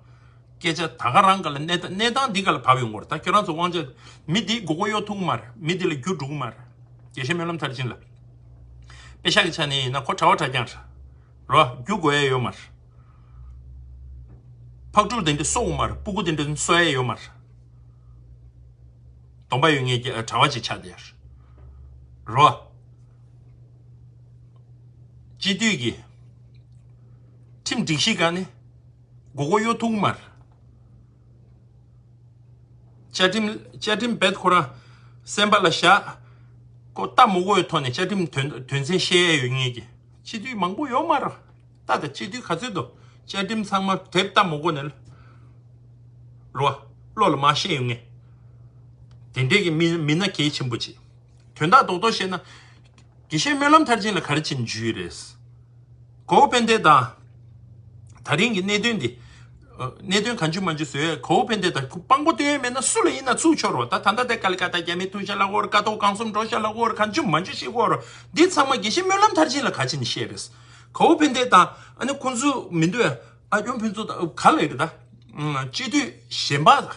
སྐད་ཆ་ད་ག་རང་ག་ལ་གནས་སྟངས་གནས་སྟངས་འདི་ག་ལ་བབས་ཡོང་གི་རེད། ད་ཁྱོད་རང་ཚོ་དབང་ཆ། མི་འདི་མགོ་སྐོར་གཡོག་ཐུབ་ཀྱི་མ་རེད། མི་འདི་ལ་རྒྱུ་འགྲོ་གི་མ་རེད། དགེ་བཤེས་སྨོན་ལམ་མཐར་ཕྱིན་ལ། པེ་ཤག་གི་ཆ་ནས་ཡིན་ན་ཁོ་གྲྭ་པ་གྲྭ་རྐྱང་རེད། རོ། རྒྱུ་དགོས་ཡ་ཡོད་མ་རེད། ཕག་ཕྲུག་དེ་འདྲ་གསོ་གི་མ་རེད། སྤུ་གུ་དེ་འདྲ་གསོ་ཡ་ཡོད་མ་རེད། སྡོམ་པ་ཡོད་མཁན་གྱི་གྲྭ་པ་ཅིག་ཆགས་བསྡད་ཡོད་རེད། རོ། སྤྱི་འཐུས་ཀྱི་ཁྲིམས་སྒྲིག་གཞི་སྒང་ནས་མགོ་སྐོར་གཡོག་ཐུབ་ཀྱི་མ་རེད། བཅའ་ཁྲིམས་བཅའ་ཁྲིམས་རྦད་ཁོ་རང་སེམས་པ་ལ་བཞག་ཁོ་ལྟ་མི་དགོས་པའི་ཐོག་ནས་བཅའ་ཁྲིམས་དོན་དོན་ཚན་བཤད་ཡས་ཡོད་མཁན་གྱི་སྤྱི་འཐུས་མང་པོ་ཡོད་མ་རེད། ད་ལྟ་སྤྱི་འཐུས་ག་ཚོད་འདུག་བཅའ་ཁྲིམས་ཚང་མ་དེབ་ལྟ་མི་དགོས་ནས་རོ། བློ་ལ་མ་བཤད་ཡོང་ངེས། དེ་འདྲས་ཀྱི་མི་མི་སྣ་གལ་ཆེན་པོ་ཅིག་དོན་དག་རྡོག་རྡོག་བཤད་ན། དགེ་བཤེས་སྨོན་ལམ་མཐར་ཕྱིན་ལ་ག་རེ་བྱས་ནས་འཇུས་ཡོད་རེད། གོ་བོ་ཕན་བདེ་དང་། ད་རིང་གི་གནད་དོན་འདི། ཨ། གནད་དོན་གང་བྱུང་མང་བྱུང་བཟོས་ཡས་གོ་བོ་ཕན་བདེ་དང་དཔང་པོ་སྟོན་ཡས་མེད་ན་སུ་ལ་ཡིན་ན་ཚུགས་ཆོག་རོགས། ད་ད་ལྟ་དེ་ཀ་ལི་ཀ་ཏ་རྒྱ་མི་ཐུག་ཤག་ལབ་ཀྱི་ཡོད་རེད། ཀ་ཐོག་གང་གསུམ་འགྲོ་ཤག་ལབ་ཀྱི་ཡོད་རེད། གང་བྱུང་མང་བྱུང་བཤད་ཀྱི་ཡོད་རེད། འདི་ཚང་མ་དགེ་བཤེས་སྨོན་ལམ་མཐར་ཕྱིན་ལ་ག་རེ་བྱས་ནས་བཤད་རེད། གོ་བོ་ཕན་བདེ་དང་ཨ་ནི་ཁོང་ཚོ་མི་འདུག་ཨ། ཨ་སྐྱོང་ཕུན་ཚོགས་དང་ག་ལ་ཡོད་རེད་ད། ཨ། སྤྱི་འཐུས་གཞན་པ་དང་།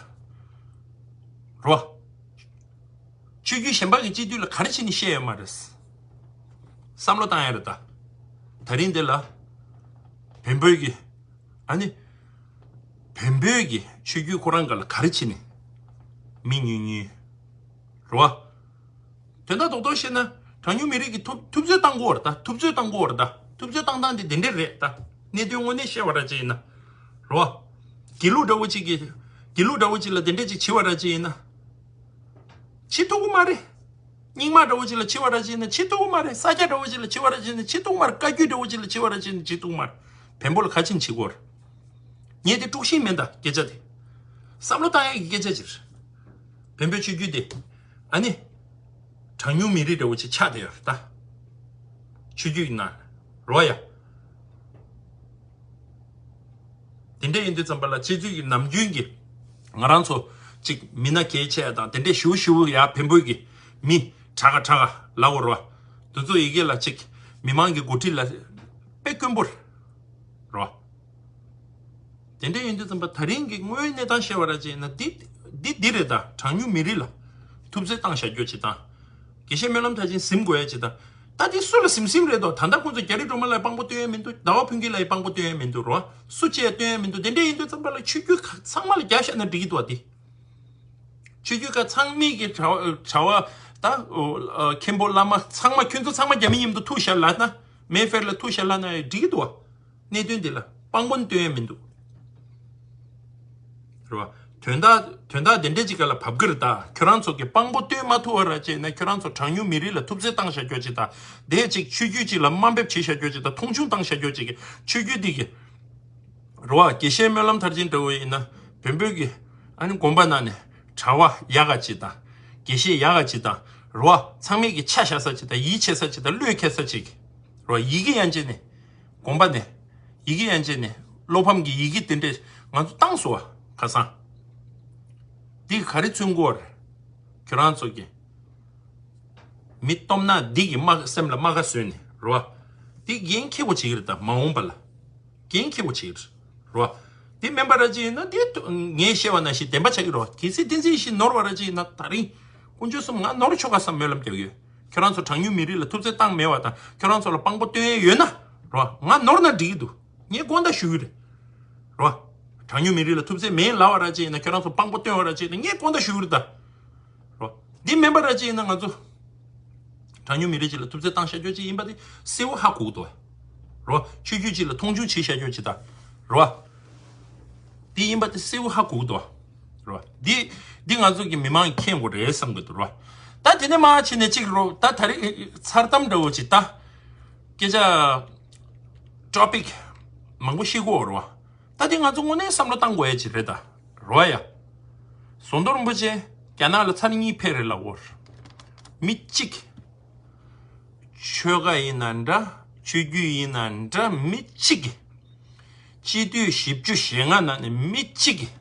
རོ། ཆོས་བརྒྱུད་གཞན་པ་གི་སྤྱི་འཐུས་ལ་ག་རེ་བྱས་ནས་བཤད་ཡོད་མ་རེད། བསམ་བློ་བཏང་ཡ་རེད་ད། ད་རིང་འདི་ལ། བོན་པོའི་གི། ཨ་ནི། བོན་པོའི་གི་ཆོས་བརྒྱུད་ཁོ་རང་ག་ལ་ག་རེ་བྱས་ནས། མི་ཉུང་ཉུང་། རེད་བ། དོན་དག་རྡོག་རྡོག་བཤད་ན། གྲངས་ཉུང་མི་རིགས་ཀྱི་ཐུབ་ཐུབ་ཚོད་བཏང་དགོས་རེད་ད། ཐུབ་ཚོད་བཏང་དགོས་རེད་ད། ཐུབ་ཚོད་བཏང་སྟངས་དེ་དེ་འདྲས་རེད་ད། གནད་དོན་དངོས་གནས་བཤད་པ་ར་ཅིག་ཡིན་ན། རེད་བ། དགེ་ལུགས་འདྲ་བོ་ཅིག་གིས། དགེ་ལུགས་འདྲ་བོ་ཅིག་ལ་དེ་འདྲས་ཅིག་བྱེད་པ་ར་ཅིག་ཡིན་ན། བྱེད་ཐུབ་ཀྱི་མ་རེད། རྙིང་མ་འདྲ་བོ་ཅིག་ལ་བྱེད་པ་ར་ཅིག་ཡིན་ན་བྱེད་ཐུབ་ཀྱི་མ་རེད། ས་སྐྱ་འདྲ་བོ་ཅིག་ལ་བྱེད་པ་ར་ཅིག་ཡིན་ན་བྱེད་ཐུབ་ཀྱི་མ་རེད། བཀའ་བརྒྱུད་འདྲ་བོ་ཅིག་ལ་བྱེད་པ་ར་ཅིག་ཡིན་ན་བྱེད་ཐུབ་ཀྱི་མ་རེད། བོན་པོ་ལ་ག་རེ་བྱས་ནས་བྱེད་དགོས་རེད། ངས་དེ་དཀྲུག་ཤིང་མིན་ད་སྐད་ཆ་དེ། བསམ་བློ་བཏང་ཡག་གི་སྐད་ཆ་ཅིག་རེད། བོན་པོའི་ཆོས་བརྒྱུད་དེ། ཨ་ནི། གྲངས་ཉུང་མི་རིགས་འདྲ་བོ་ཅིག་ཆགས་བསྡད་ཡོད་རེད་ད། ཆོས་བརྒྱུད་ཀྱི་ནང་རོ་ཡ། དེ་འདྲ་ཡིན་དུས་ཙམ་པ་ལ་སྤྱི་ཚོགས་ཀྱི་ནམ་རྒྱུན་གྱི་ང་རང་ཚོ་གཅིག་མི་སྣ་གལ་ཆེ་དང་དེ་འདྲ་ཞུ་ཞུ་ཡ་བེམ་པོའི་གི་མི་དྲག་ག་དྲག་ག་ལབ་དགོས་རོ། དེ་ཚོ་ཡི་གེ་ལ་གཅིག་མི་མང་གི་འགོ་ཁྲིད་ལ་དཔེ་དཀོན་པོ་རོ། དེ་འདྲ་ཡིན་དུས་ཙམ་པ་ད་རིང་གི་དངོས་ཡོད་གནས་སྟངས་བཤད་པ་ར་ཅིག་ཡིན་ན་འདི་འདི་འདི་རེད། ད་གྲངས་ཉུང་མི་རིགས་ལ་ཐུབ་ཚོད་བཏང་བཞག་རྒྱུ་ཅིག་དང་། དགེ་བཤེས་སྨོན་ལམ་མཐར་ཕྱིན་ཟིན་དགོས་ཡ་ཅིག་དང་། ད་འདི་སུ་ལ་ཟིན་ཟིན་རེད་དོ། ད་ལྟ་ཁོང་ཚོ་རྒྱ་རི་སྒྲོལ་མ་ལ་དཔང་པོ་སྟོན་ཡ་མི་འདུག་ཟླ་བ་ཕུན་སྐྱིད་ལ་ཡ་དཔང་པོ་སྟོན་ཡ་མི་འདུག་རོ། སུ་གཅིག་ཡ་སྟོན་ཡ་མི་འདུག་དེ་འདྲ་ཡིན་དུས་ཙམ་པ་ལ་ཆོས་བརྒྱུད་ཁག་ཚང་མ་ལ་རྒྱབ་བཞག་ན་འགྲིག་གི་འདུག་བ་འདི། ཆོས་བརྒྱུད་ཁག་ཚང་མས་ཀྱི་གྲྭ་བ་གྲྭ་བ་ད་ཨོ་ཨ་མཁན་པོ་བླ་མ་ཚང་མ་ཁྱོད་ཚོ་ཚང་མ་རྒྱ་མི་མཉམ་དུ་ཐུག་བཞག་ལབ་ན། མེ་ཕེར་ལ་ཐུག་བཞག་ལབ་ན་འགྲིག་གི་འདུག་བ། གནད་དོན་འདི་ལ་དཔང་པོ་སྟོན་ཡ་མི་འདུག་རེད་བ། དོན་དག་དོན་དག་དེ་འདྲ་ཅིག་ག་ལ་བབ་གི་རེད། ད་ཁྱོད་རང་ཚོ་གི་དཔང་པོ་སྟོན་མ་ཐུབ་པ་ར་བྱས་ན་ཁྱོད་རང་ཚོ་གྲངས་ཉུང་མི་རིགས་ལ་ཐུབ་ཚོད་བཏང་བཞག་རྒྱུ་ཅིག་དང་། དེ་ཅིག་ཆོས་བརྒྱུད་ཅིག་ལ་དམའ་འབེབས་བྱེད་བཞག་རྒྱུ་ཅིག་དང་མཐོང་ཆུང་བཏང་བཞག་རྒྱུ་ཅིག་གི་ཆོས་བརྒྱུད་འདི་གི་རེད་བ། དགེ་བཤེས་སྨོན་ལམ་མཐར་ཕྱིན་འདྲ་བོ་ཡིན་ན་བོན་པོའི་གི་ཨ་ནི་དགོན་པ་ནང་ནས་གྲྭ་བ་ཡག་ག་ཅིག་དང་། དགེ་བཤེས་ཡག་ག་ཅིག་དང་རེད་བ། ཚང་མས་ཀྱི་ཆ་བཞག་ས་ཅིག་དང་ཡིད་ཆེས་ས་ཅིག་དང་བློས་འཁེལ་ས་ཅིག་རེད་བ། ཡི་གེ་ཡན་ཆད་ནས་དགོན་པ་ནས་ཡི་གེ་ཡན་ཆད་ནས་བློ་ཕམ་གྱི་ཡི་གེ་དེ་འདྲས་ང་ཚོ་བཏང་སོང་བ། ཁ་སང་འདི་ག་རེ་མཚོན་གོ་རེད། ཁྱོད་རང་ཚོ་གི་མི་སྟོབས་ན་འདི་གི་དམག་སེམས་ལ་རྨ་ཁ་བཟོས་ནས་རེད་བ། འདི་འགན་འཁྱེར་དགོས་བྱེད་ཀྱི་རེད། ད་མ་འོངས་པ་ལ། འགན་འཁྱེར་དགོས་བྱེད་ཀྱི་རེད་བ། འདི་སྨན་པ་ར་ཅིག་ཡིན་ན་འདི་ངས་བཤད་པ་ནང་བཞིན་བདེན་པ་ཆགས་ཀྱི་རེད་བ། གལ་སྲིད་བསྟན་འཛིན་ཡེ་ཤེས་ནོར་བ་ར་ཅིག་ཡིན་ན་ད་རིང་དཀོན་མཆོག་གསུམ་ང་ནོར་ཆོག་ག་བསམ་སྨོན་ལམ་རྒྱག་གི་ཡོད། ཁྱོད་རང་ཚོ་གྲངས་ཉུང་མི་རིགས་ལ་ཐུབ་ཚོད་བཏང་མེད་པ་དང་ཁྱོད་རང་ཚོ་ལ་དཔང་པོ་སྟོན་ཡས་ཡོད་ན་རེད་བ། ང་ནོར་ན་འགྲིག་གི་འདུག་ངས་དགོངས་དག་ཞུ་གི་རེད། རེད་བ། གྲངས་ཉུང་མི་རིགས་ལ་ཐུབ་ཚོད་མེད་ལབ་པ་ར་ཅིག་ཡིན་ན་ཁྱོད་རང་ཚོ་དཔང་པོ་སྟོན་པ་ར་ཅིག་ཡིན་ན་ངས་དགོངས་དག་ཞུ་གི་རེད་ད། རོ། འདི་སྨན་པ་ར་ཅིག་ཡིན་ན་ང་ཚོ་གྲངས་ཉུང་མི་རིགས་ཅིག་ལ་ཐུབ་ཚོད་བཏང་བཞག་རྒྱུ་ཅིག་ཡིན་པ་དེ་གསལ་བོ་ཧ་གོ་གི་འདུག་བ། རོ། ཆོས་བརྒྱུད་ཅིག་ལ་མཐོང་ཆུང་བྱེད་བཞག་རྒྱུ་ཅིག་དང་། རོ། འདི་ཡིན་པ་དེ་གསལ་བོ་ཧ་གོ་གི་འདུག་བ། རོ། འདི་འདི་ང་ཚོ་གི་མི་མང་མཁྱེན་དགོས་རེད་བསམ་གི་འདུག་རོ། ད་དེ་ནས་མར་ཕྱིན་ནས་ཅིག་རོ། ད་ད་རེས་མཚར་གཏམ་འདྲ་བོ་ཅིག་ད་སྐད་ཆ་ཊོ་པིག་མང་པོ་བཤད་གོ་རོ། ད་དེ་ང་ཚོ་དངོས་གནས་བསམ་བློ་བཏང་དགོས་ཡ་ཅིག་རེད་ད། རོ་ཡ། ཟམ་གདོང་རིན་པོ་ཆེ་རྒྱ་ནག་ལ་ཚར་གཉིས་ཕེབས་རེད་ལབ་ཀྱི་ཡོད་རེད། མི་གཅིག་ཆོལ་ཁ་ཡིན་ན་འདྲ། ཆོས་བརྒྱུད་ཡིན་ན་འདྲ། མི་གཅིག་གིས་སྤྱི་འཐུས་བཞི་བཅུ་ཞེ་ལྔ་ནང་ནས་མི་གཅིག་གིས་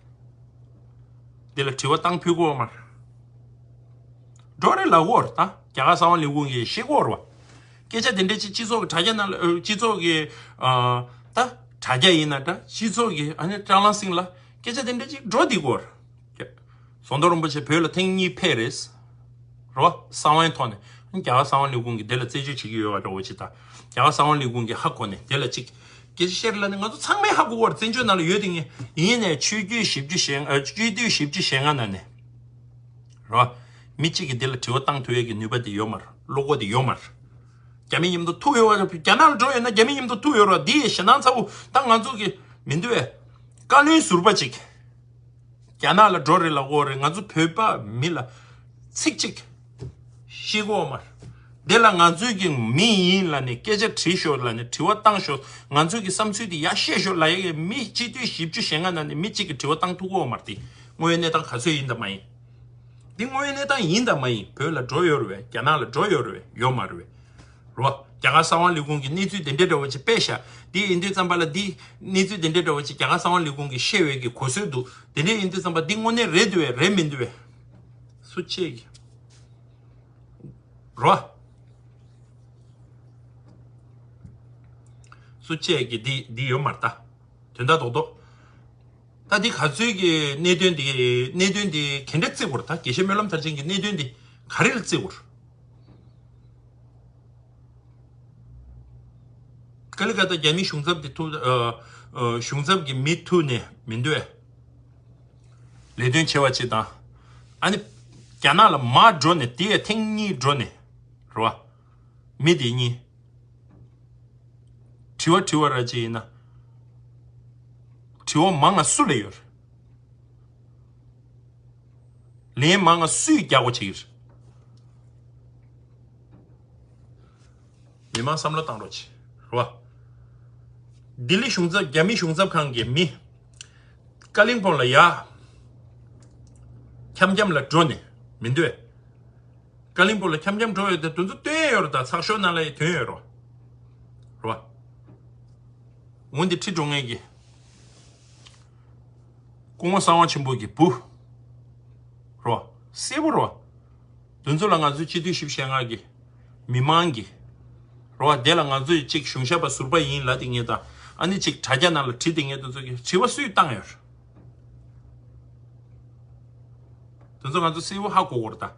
འདི་ལ་དྲི་བ་བཏང་ཕོད་ཀྱི་ཡོད་མ་རེད། འགྲོ་རེད་ལབ་ཀྱི་ཡོད་རེད་ད། རྒྱ་གར་གསང་བ་ལས་ཁུངས་ཀྱིས་བཤད་ཀྱི་ཡོད་རེད་བ། སྐད་ཆ་དེ་འདྲ་ཅིག་སྤྱི་ཚོགས་ཀྱི་དྲ་རྒྱ་ནང་ལ་ཨ་སྤྱི་ཚོགས་ཀྱི་ཨ་ད་དྲ་རྒྱ་ཡིན་ན་འདྲ། སྤྱི་ཚོགས་ཀྱི་ཨ་ནི་ཀྲང་ལང་སིང་ལ་སྐད་ཆ་དེ་འདྲ་ཅིག་འགྲོ་བསྡད་ཀྱི་ཡོད་རེད། ཟམ་གདོང་རིན་པོ་ཆེ་བོད་ལ་ཐེངས་གཉིས་ཕེབས་རེད། རོ། གསང་བའི་ཐོག་ནས་རྒྱ་གར་གསང་བ་ལས་ཁུངས་ཀྱིས་དེ་ལ་རྩད་གཅོད་བྱེད་ཀྱི་ཡོད་པ་འདྲ་བོ་ཅིག་དང་། རྒྱ་གར་གསང་བ་ལས་ཁུངས་ཀྱིས་ཧ་གོ་ནས་དེ་ལ་ཅིག་སྐད་ཆ་བཤད་རེད་ལབ་ནས་ང་ཚོ་ཚང་མས་ཧ་གོ་བར་བཙན་བྱོལ་ནང་ལ་ཡོད་དེ་ངས་ཡིན་ནས་ཆོས་བརྒྱུད་བཞི་བཅུ་ཞེ་ཨ་སྤྱི་འཐུས་བཞི་བཅུ་ཞེ་ལྔ་ནང་ནས་རོ། མི་གཅིག་གིས་དེ་ལ་དྲི་བ་བཏང་ཐུབ་ཡས་ཀྱི་ནུས་པ་དེ་ཡོད་མ་རེད། བློ་ཁོག་དེ་ཡོད་མ་རེད། རྒྱ་མི་མཉམ་དུ་ཐུག་ཡོད་པ་རེད། རྒྱ་ནག་ལ་འགྲོ་ཡོད་ན་རྒྱ་མི་མཉམ་དུ་ཐུག་ཡོད་རེད། འདི་ཡི་ཞེད་སྣང་ཚ་པོ་ད་ང་ཚོ་གི་མི་འདུག་བས། བཀའ་བློན་ཟུར་པ་ཅིག་རྒྱ་ནག་ལ་འགྲོ་རེད་ལབ་ཀྱི་ཡོད་རེད། ང་ཚོ་བོད་པ་མི་ལ་ཚིག་གཅིག་བཤད་ཀྱི་ཡོད་མ་རེད། དེ་ལ་ང་ཚོའི་གི་མི་ཡིན་ལབ་ནས་སྐད་ཆ་དྲིས་ཤོག་ལབ་ནས་དྲི་བ་བཏང་ཤོག་ང་ཚོའི་གི་བསམ་ཚུལ་དེ་ཡར་བཤད་ཤོག་ལབ་ཡས་ཀྱི་མི་སྤྱི་འཐུས་བཞི་བཅུ་ཞེ་ལྔ་ནང་ནས་མི་གཅིག་གིས་དྲི་བ་བཏང་ཐུབ་ཀྱི་ཡོད་མ་རེད། དེ་དངོས་ཡོད་གནས་སྟངས་ག་ཚོད་ཡིན་དང་མ་ཡིན། འདི་དངོས་ཡོད་གནས་སྟངས་ཡིན་དང་མ་ཡིན། བོད་ལ་འགྲོ་ཡོད་རེད་པས། རྒྱ་ནག་ལ་འགྲོ་ཡོད་རེད་པས། ཡོད་མ་རེད་པས། རེད་བ། རྒྱ་གར་གསང་བ་ལས་ཁུངས་ཀྱིས་གནས་ཚུལ་དེ་འདྲའི་འདྲ་བོ་ཅིག་སྤེལ་ཤག་འདི་ཡིན་དུས་ཙམ་པ་ལ་འདི་གནས་ཚུལ་དེ་འདྲའི་འདྲ་བོ་ཅིག་རྒྱ་གར་གསང་བ་ལས་ཁུངས་ཀྱིས་བཤད་འོས་ཀྱི་གོ་སྲོལ་འདུག་དེ་འདྲའི་ཡིན་དུས་ཙམ་པ་འདི་དངོས་གནས་རེད་འདུག་པས་རེད་མི་འདུག་པས། སུ་བཅད་ཀྱི་རོ། སུ་བཅད་ཀྱི་འདི་འདི་ཡོད་མ་རེད་ད། དོན་དག་རྡོག་རྡོག་ད་འདི་ག་ཚོད་ཀྱི་གནད་དོན་འདི་གནད་དོན་འདི་ག་འདྲ་བརྩི་དགོས་རེད། ད་དགེ་བཤེས་སྨོན་ལམ་མཐར་ཕྱིན་གྱི་གནད་དོན་འདི་ག་རེ་ལ་བརྩི་དགོས་རེད། ཀ་ལི་ཀ་ཏ་རྒྱ་མི་གཞུང་ཚབ་འདི་ཐུག་ཨ་ཨ་གཞུང་ཚབ་ཀྱི་མི་ཐུག་ནས་མི་འདུག་ཨེ། ལས་དོན་ཆེ་བ་ཅིག་དང་། ཨ་ནི་རྒྱ་ནག་ལ་མར་འགྲོ་ནས་དེ་ཡང་ཐེངས་གཉིས་འགྲོ་ནས་རེད་བ། མི་དེ་གཉིས། དྲི་བ་དྲི་བ་ར་ཅིག་ཡིན་ན། དྲི་བ་མང་ང་སུ་ལ་ཡོད་རེད། ལན་མང་ང་སུས་རྒྱག་དགོས་བྱེད་ཀྱི་རེད། མི་མང་བསམ་བློ་བཏང་རོགས་བྱེད་རོ། ལྡི་ལི་གཞུང་ཚབ་རྒྱ་མི་གཞུང་ཚབ་ཁང་གི་མི། ཀ་ལིང་པོང་ལ་ཡ། འཁྱམ་འཁྱམ་ལ་འགྲོ་ནས་མི་འདོད། ཀ་ལིང་པོང་ལ་འཁྱམ་འཁྱམ་འགྲོ་ཡོད་དེ་དུས་ཚོད་སྟོན་ཡོད་རེད། ད་ཚགས་ཤོག་ནང་ལ་ཡི་དོན་ཡོད་རོ། རོ། འོན་ཏེ་ཁྲི་འགྲོ་ངེས་ཀྱི། སྐུ་ངོ་གསང་བ་ཆེན་པོ་གི་བུ། རོ། སྲས་པོ་རོ། དེ་ཚོ་ལ་ང་ཚོས་སྤྱི་འཐུས་བཞི་བཅུ་ཞེ་ལྔ་གི། མི་མང་གི། རོ། དེ་ལ་ང་ཚོས་གཅིག་གཞུང་ཞབས་པ་ཟུར་པ་ཡིན་ལབ་དེ་ངེས་དང་། ཨ་ནི་གཅིག་དྲ་རྒྱ་ནང་ལ་བྲིས་དེ་ངེས་དེ་ཚོ་གི་དྲི་བ་སུས་བཏང་ཡོད། དེ་ཚོ་ང་ཚོ་གསལ་པོ་ཧ་གོ་དགོས་རེད་ད།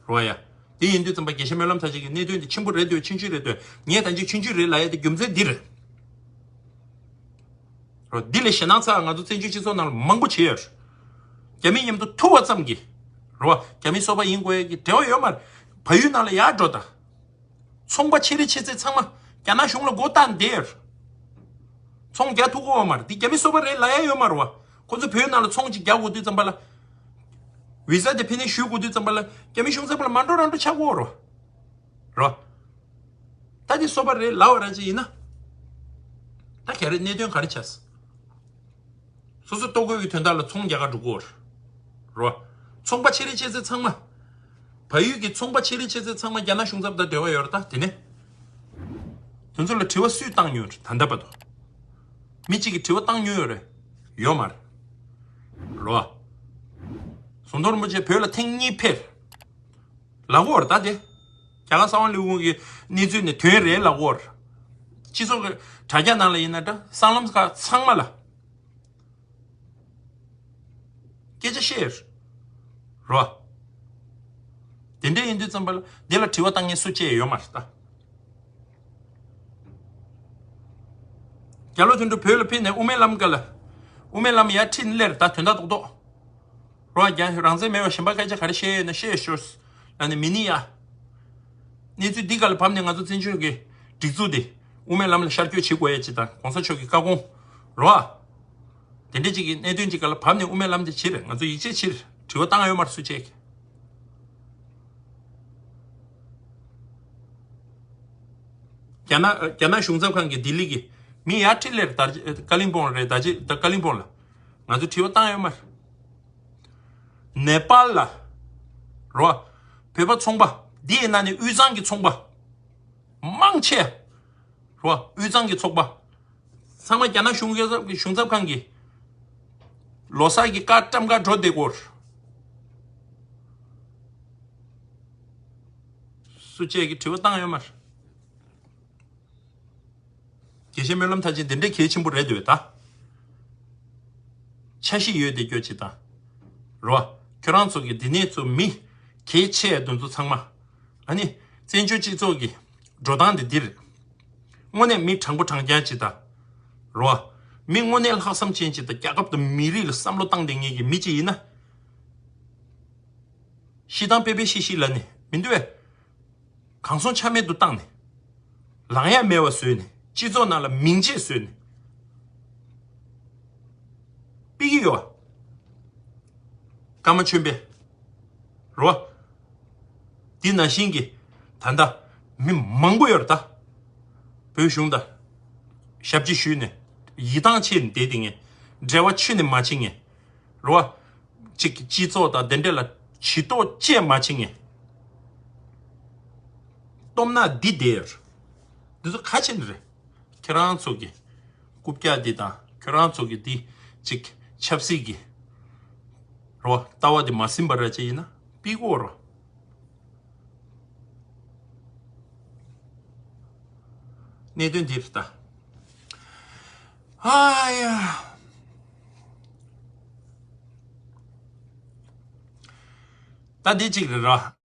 རོ་ཡ། དེ་ཡིན་དུས་ཙམ་པ་དགེ་བཤེས་སྨོན་ལམ་མཐའ་ཅན་གྱི་གནད་དོན་དེ་ཆེན་པོ་རེད་འདོད། ཆུང་ཆུང་རེད་འདོད། ངས་ད་ཅིག་ཆུང་ཆུང་རེད་ལབ་ཡ་དེ་རྒྱུ་མཚན་འདི་རེད། རོ། འདི་ལས་ཞེད་སྣང་ཚ་ང་ཚོ་བཙན་བྱོལ་སྤྱི་ཚོགས་ནང་ལ་མང་པོ་བྱས་ཡོད། རྒྱ་མི་མཉམ་དུ་ཐུག་པ་ཙམ་གྱིས། རོ། རྒྱ་མི་སོ་པ་ཡིན་དགོས་ཡ་གི་འབྲེལ་བ་ཡོད་མ་རེད། བལ་ཡུལ་ནང་ལ་ཡར་འགྲོ་ད། ཚོང་པ་ཆེ་རིགས་ཆེ་ཚད་ཚང་མ་རྒྱ་ནག་གཞུང་ལ་མགོ་བཏགས་བསྡད་ཡོད། ཚོང་རྒྱག་ཐུབ་ཀྱི་ཡོད་མ་རེད། འདི་རྒྱ་མི་སོ་པ་རེད་ལབ་ཡ་ཡོད་མ་རེད་བ། ཁོ་ཚོ་བོད་ནང་ལ་ཚོང་ཅིག་རྒྱག་དགོས་དུས་ཙམ་པ་ལ། བི་ཟ་དེ་ཕན་ནས་ཞུ་དགོས་དུས་ཙམ་པ་ལ་རྒྱ་མི་གཞུང་ཚབ་ལ་མ་འགྲོ་རང་འགྲོ་ཆགས་ཀྱི་ཡོད་རེད་བ། རོ། ད་འདི་སོ་པ་རེད་ལབ་པ་ར་ཅིག་ཡིན་ན། ད་ག་རེ་གནད་དོན་ག་རེ་ཆགས། སོ་སོ་ལྟོ་གོས་ཀྱི་དོན་དག་ལ་ཚོང་རྒྱག་ག་འགྲོ་གི་ཡོད་རེད་བ། ཚོང་པ་ཆེ་རིགས་ཆེ་ཚད་ཚང་མ། བལ་ཡུལ་གྱི་ཚོང་པ་ཆེ་རིགས་ཆེ་ཚད་ཚང་མ་རྒྱ་ནག་གཞུང་ཚབ་དང་འབྲེལ་བ་ཡོད་རེད་ད་དེ་ནས། དེ་ཚོ་ལ་དྲི་བ་སུས་བཏང་མྱོང་རེད་ད་ལྟ་བར་དུ། མི་གཅིག་གིས་དྲི་བ་བཏང་མྱོང་ཡོད་རེད། ཡོད་མ་རེད། རོ། ཟམ་གདོང་རིན་པོ་ཆེ་བོད་ལ་ཐེངས་གཉིས་ཕེབས། ལབ་ཀྱི་ཡོད་རེད་ད་དེ། རྒྱ་གར་གསང་བ་ལྷུན་གྱི་གནས་ཚུལ་ནས་དོན་རེད་ལབ་ཀྱི་ཡོད་རེད། སྤྱི་ཚོགས་ཀྱི་དྲ་རྒྱ་ནང་ལ་ཡིན་ན་འདྲ་སྲང་ལམ་ཁག་ཚང་མ་ལ། སྐད་ཆ་བཤད་རོ། དེ་འདྲ་ཡིན་དུས་ཙམ་པ་ལ་འདི་ལ་དྲི་བ་བཏང་མཁན་སུ་གཅིག་ཡོད་མ་རེད་ད། རྒྱ་ལོ་དོན་གྲུབ་བོད་ལ་ཕེབས་ནས་དབུ་མའི་ལམ་ཀ་ལ། དབུ་མའི་ལམ་ཡར་ཁྲིད་ནས་སླེབས་རེད་ད་དོན་དག་རྡོག་རྡོག་རོ། རྒྱ་རང་བཙན་མེད་པ་གཞན་པ་སྐད་ཆ་ག་རེ་བཤད་ཡོད་ན་བཤད་ཤོག་ལབ་ནས་མི་ནི་ཡ། གནས་ཚུལ་འདི་ག་ལ་བབས་ནས་ང་ཚོ་བཙན་བྱོལ་གྱི་སྒྲིག་འཛུགས་འདི་དབུ་མའི་ལམ་ལ་ཤར་བསྐྱོད་བྱེད་དགོས་ཡ་ཅིག་དང་གོང་ས་མཆོག་གི་བཀའ་དགོངས་རོ། དེ་འདྲ་ཅིག་གི་གནད་དོན་ཅིག་ག་ལ་བབས་ནས་དབུ་མའི་ལམ་དེ་ཕྱིར་ང་ཚོ་ཡིད་ཆེས་ཕྱིར་དྲི་བ་བཏང་ཡོད་མ་རེད་སུ་གཅིག་གིས། རྒྱ་ནག་རྒྱ་ནག་གཞུང་ཚབ་ཁང་གི་ལྡི་ལི་གི་མི་ཡར་ཁྲིད་ལེར་ད་ཀ་ལིང་པོང་རེད་ད་ཅི་ད་ཀ་ལིང་པོང་ལ་ང་ཚོ་དྲི་བ་བཏང་ཡོད་མ་རེད། ནེ་པཱལ་ལ་རོ། བོད་པ་ཚོང་པ་འདི་ཡི་ནང་ནས་དབུས་གཙང་གི་ཚོང་པ་མང་ཆེ་རོ། དབུས་གཙང་གི་ཚོགས་པ་ཚང་མ་རྒྱ་ནག་གཞུང་གཞུང་ཚབ་ཁང་གི་ལོ་གསར་གྱི་བཀའ་བཀྲམ་ག་འགྲོ་བསྡད་སྐོར་སུ་བཅས་ཀྱི་དྲི་བ་བཏང་ཡོད་མ་རེད། དགེ་བཤེས་སྨོན་ལམ་མཐར་ཕྱིན་དེ་འདྲའི་གལ་ཆེན་པོ་རེད་འདོད་ད། འཆར་གཞི་ཡོད་དེ་སྐྱོ་ཅི་དང་། རོ། ཁྱོད་རང་ཚོ་གི་འདི་ནས་ཚོ་མི་གལ་ཆེ་དེ་ཚོ་ཚང་མ། ཨ་ནི། བཙན་བྱོལ་སྤྱི་ཚོགས་ཀྱི་འགྲོ་སྟངས་དེ་འདིར། དངོས་གནས་མི་དྲང་པོ་དྲང་རྐྱང་ཅི་དང་། རོ། མི་དངོས་གནས་ལྷག་བསམ་ཅན་ཅི་དང་རྒྱལ་ཁབ་དང་མི་རིགས་ལ་བསམ་བློ་བཏང་བསྡད་མཁན་གྱི་མི་ཅི་ཡིན་ན། ཤི་དང་པེ་པེ་ཤི་ཤི་ལ་ནི་མི་འདུག་བས། གང་སོང་ཆ་མེད་དུ་བཏང་ནས། ལངས་ཡ་མེད་པ་བཟོས་ནས་སྤྱི་ཚོགས་ནང་ལ་མིང་ཆད་བཟོས་ནས། ཕིག་གི་ཡོད། ཀརྨ་ཆོས་འཕེལ། རོ། འདི་ནང་བཞིན་གྱི་ད་ལྟ་མི་མང་པོ་ཡོད་རེད་ད། བོད་གཞུང་དང་ཞབས་ཕྱི་ཞུས་ནས་ཡིད་ཐང་ཆད་ནས་བསྡད་དེ་ངས་འབྲེལ་བ་ཆུད་ནས་མ་བྱེད་ངས། རོ། གཅིག་གི་སྤྱི་ཚོགས་དང་དེ་འདྲ་ལ་ཇུས་གཏོགས་བཅས་མ་བྱེད་ངས། སྟོབས་ན་འདི་བསྡད་ཡོད། འདི་ཚོ་ག་བྱེད་ནི་རེད། ཁྱེད་རང་ཚོ་གི་རྐུབ་བཀྱག་འདི་དང་ཁྱེད་རང་ཚོ་གི་འདི་གཅིག་ཆབ་སྲིད་ཀྱི་རོ་ལྟ་བ་འདི་མ་ཟིན་པ་ར་ཅིག་ཡིན་ན་ཕིག་གི་ཡོད་རོ། གནད་དོན་འདི་རེད་ད། ཨ་ཡ། ད་འདི་གཅིག་རེད་ར།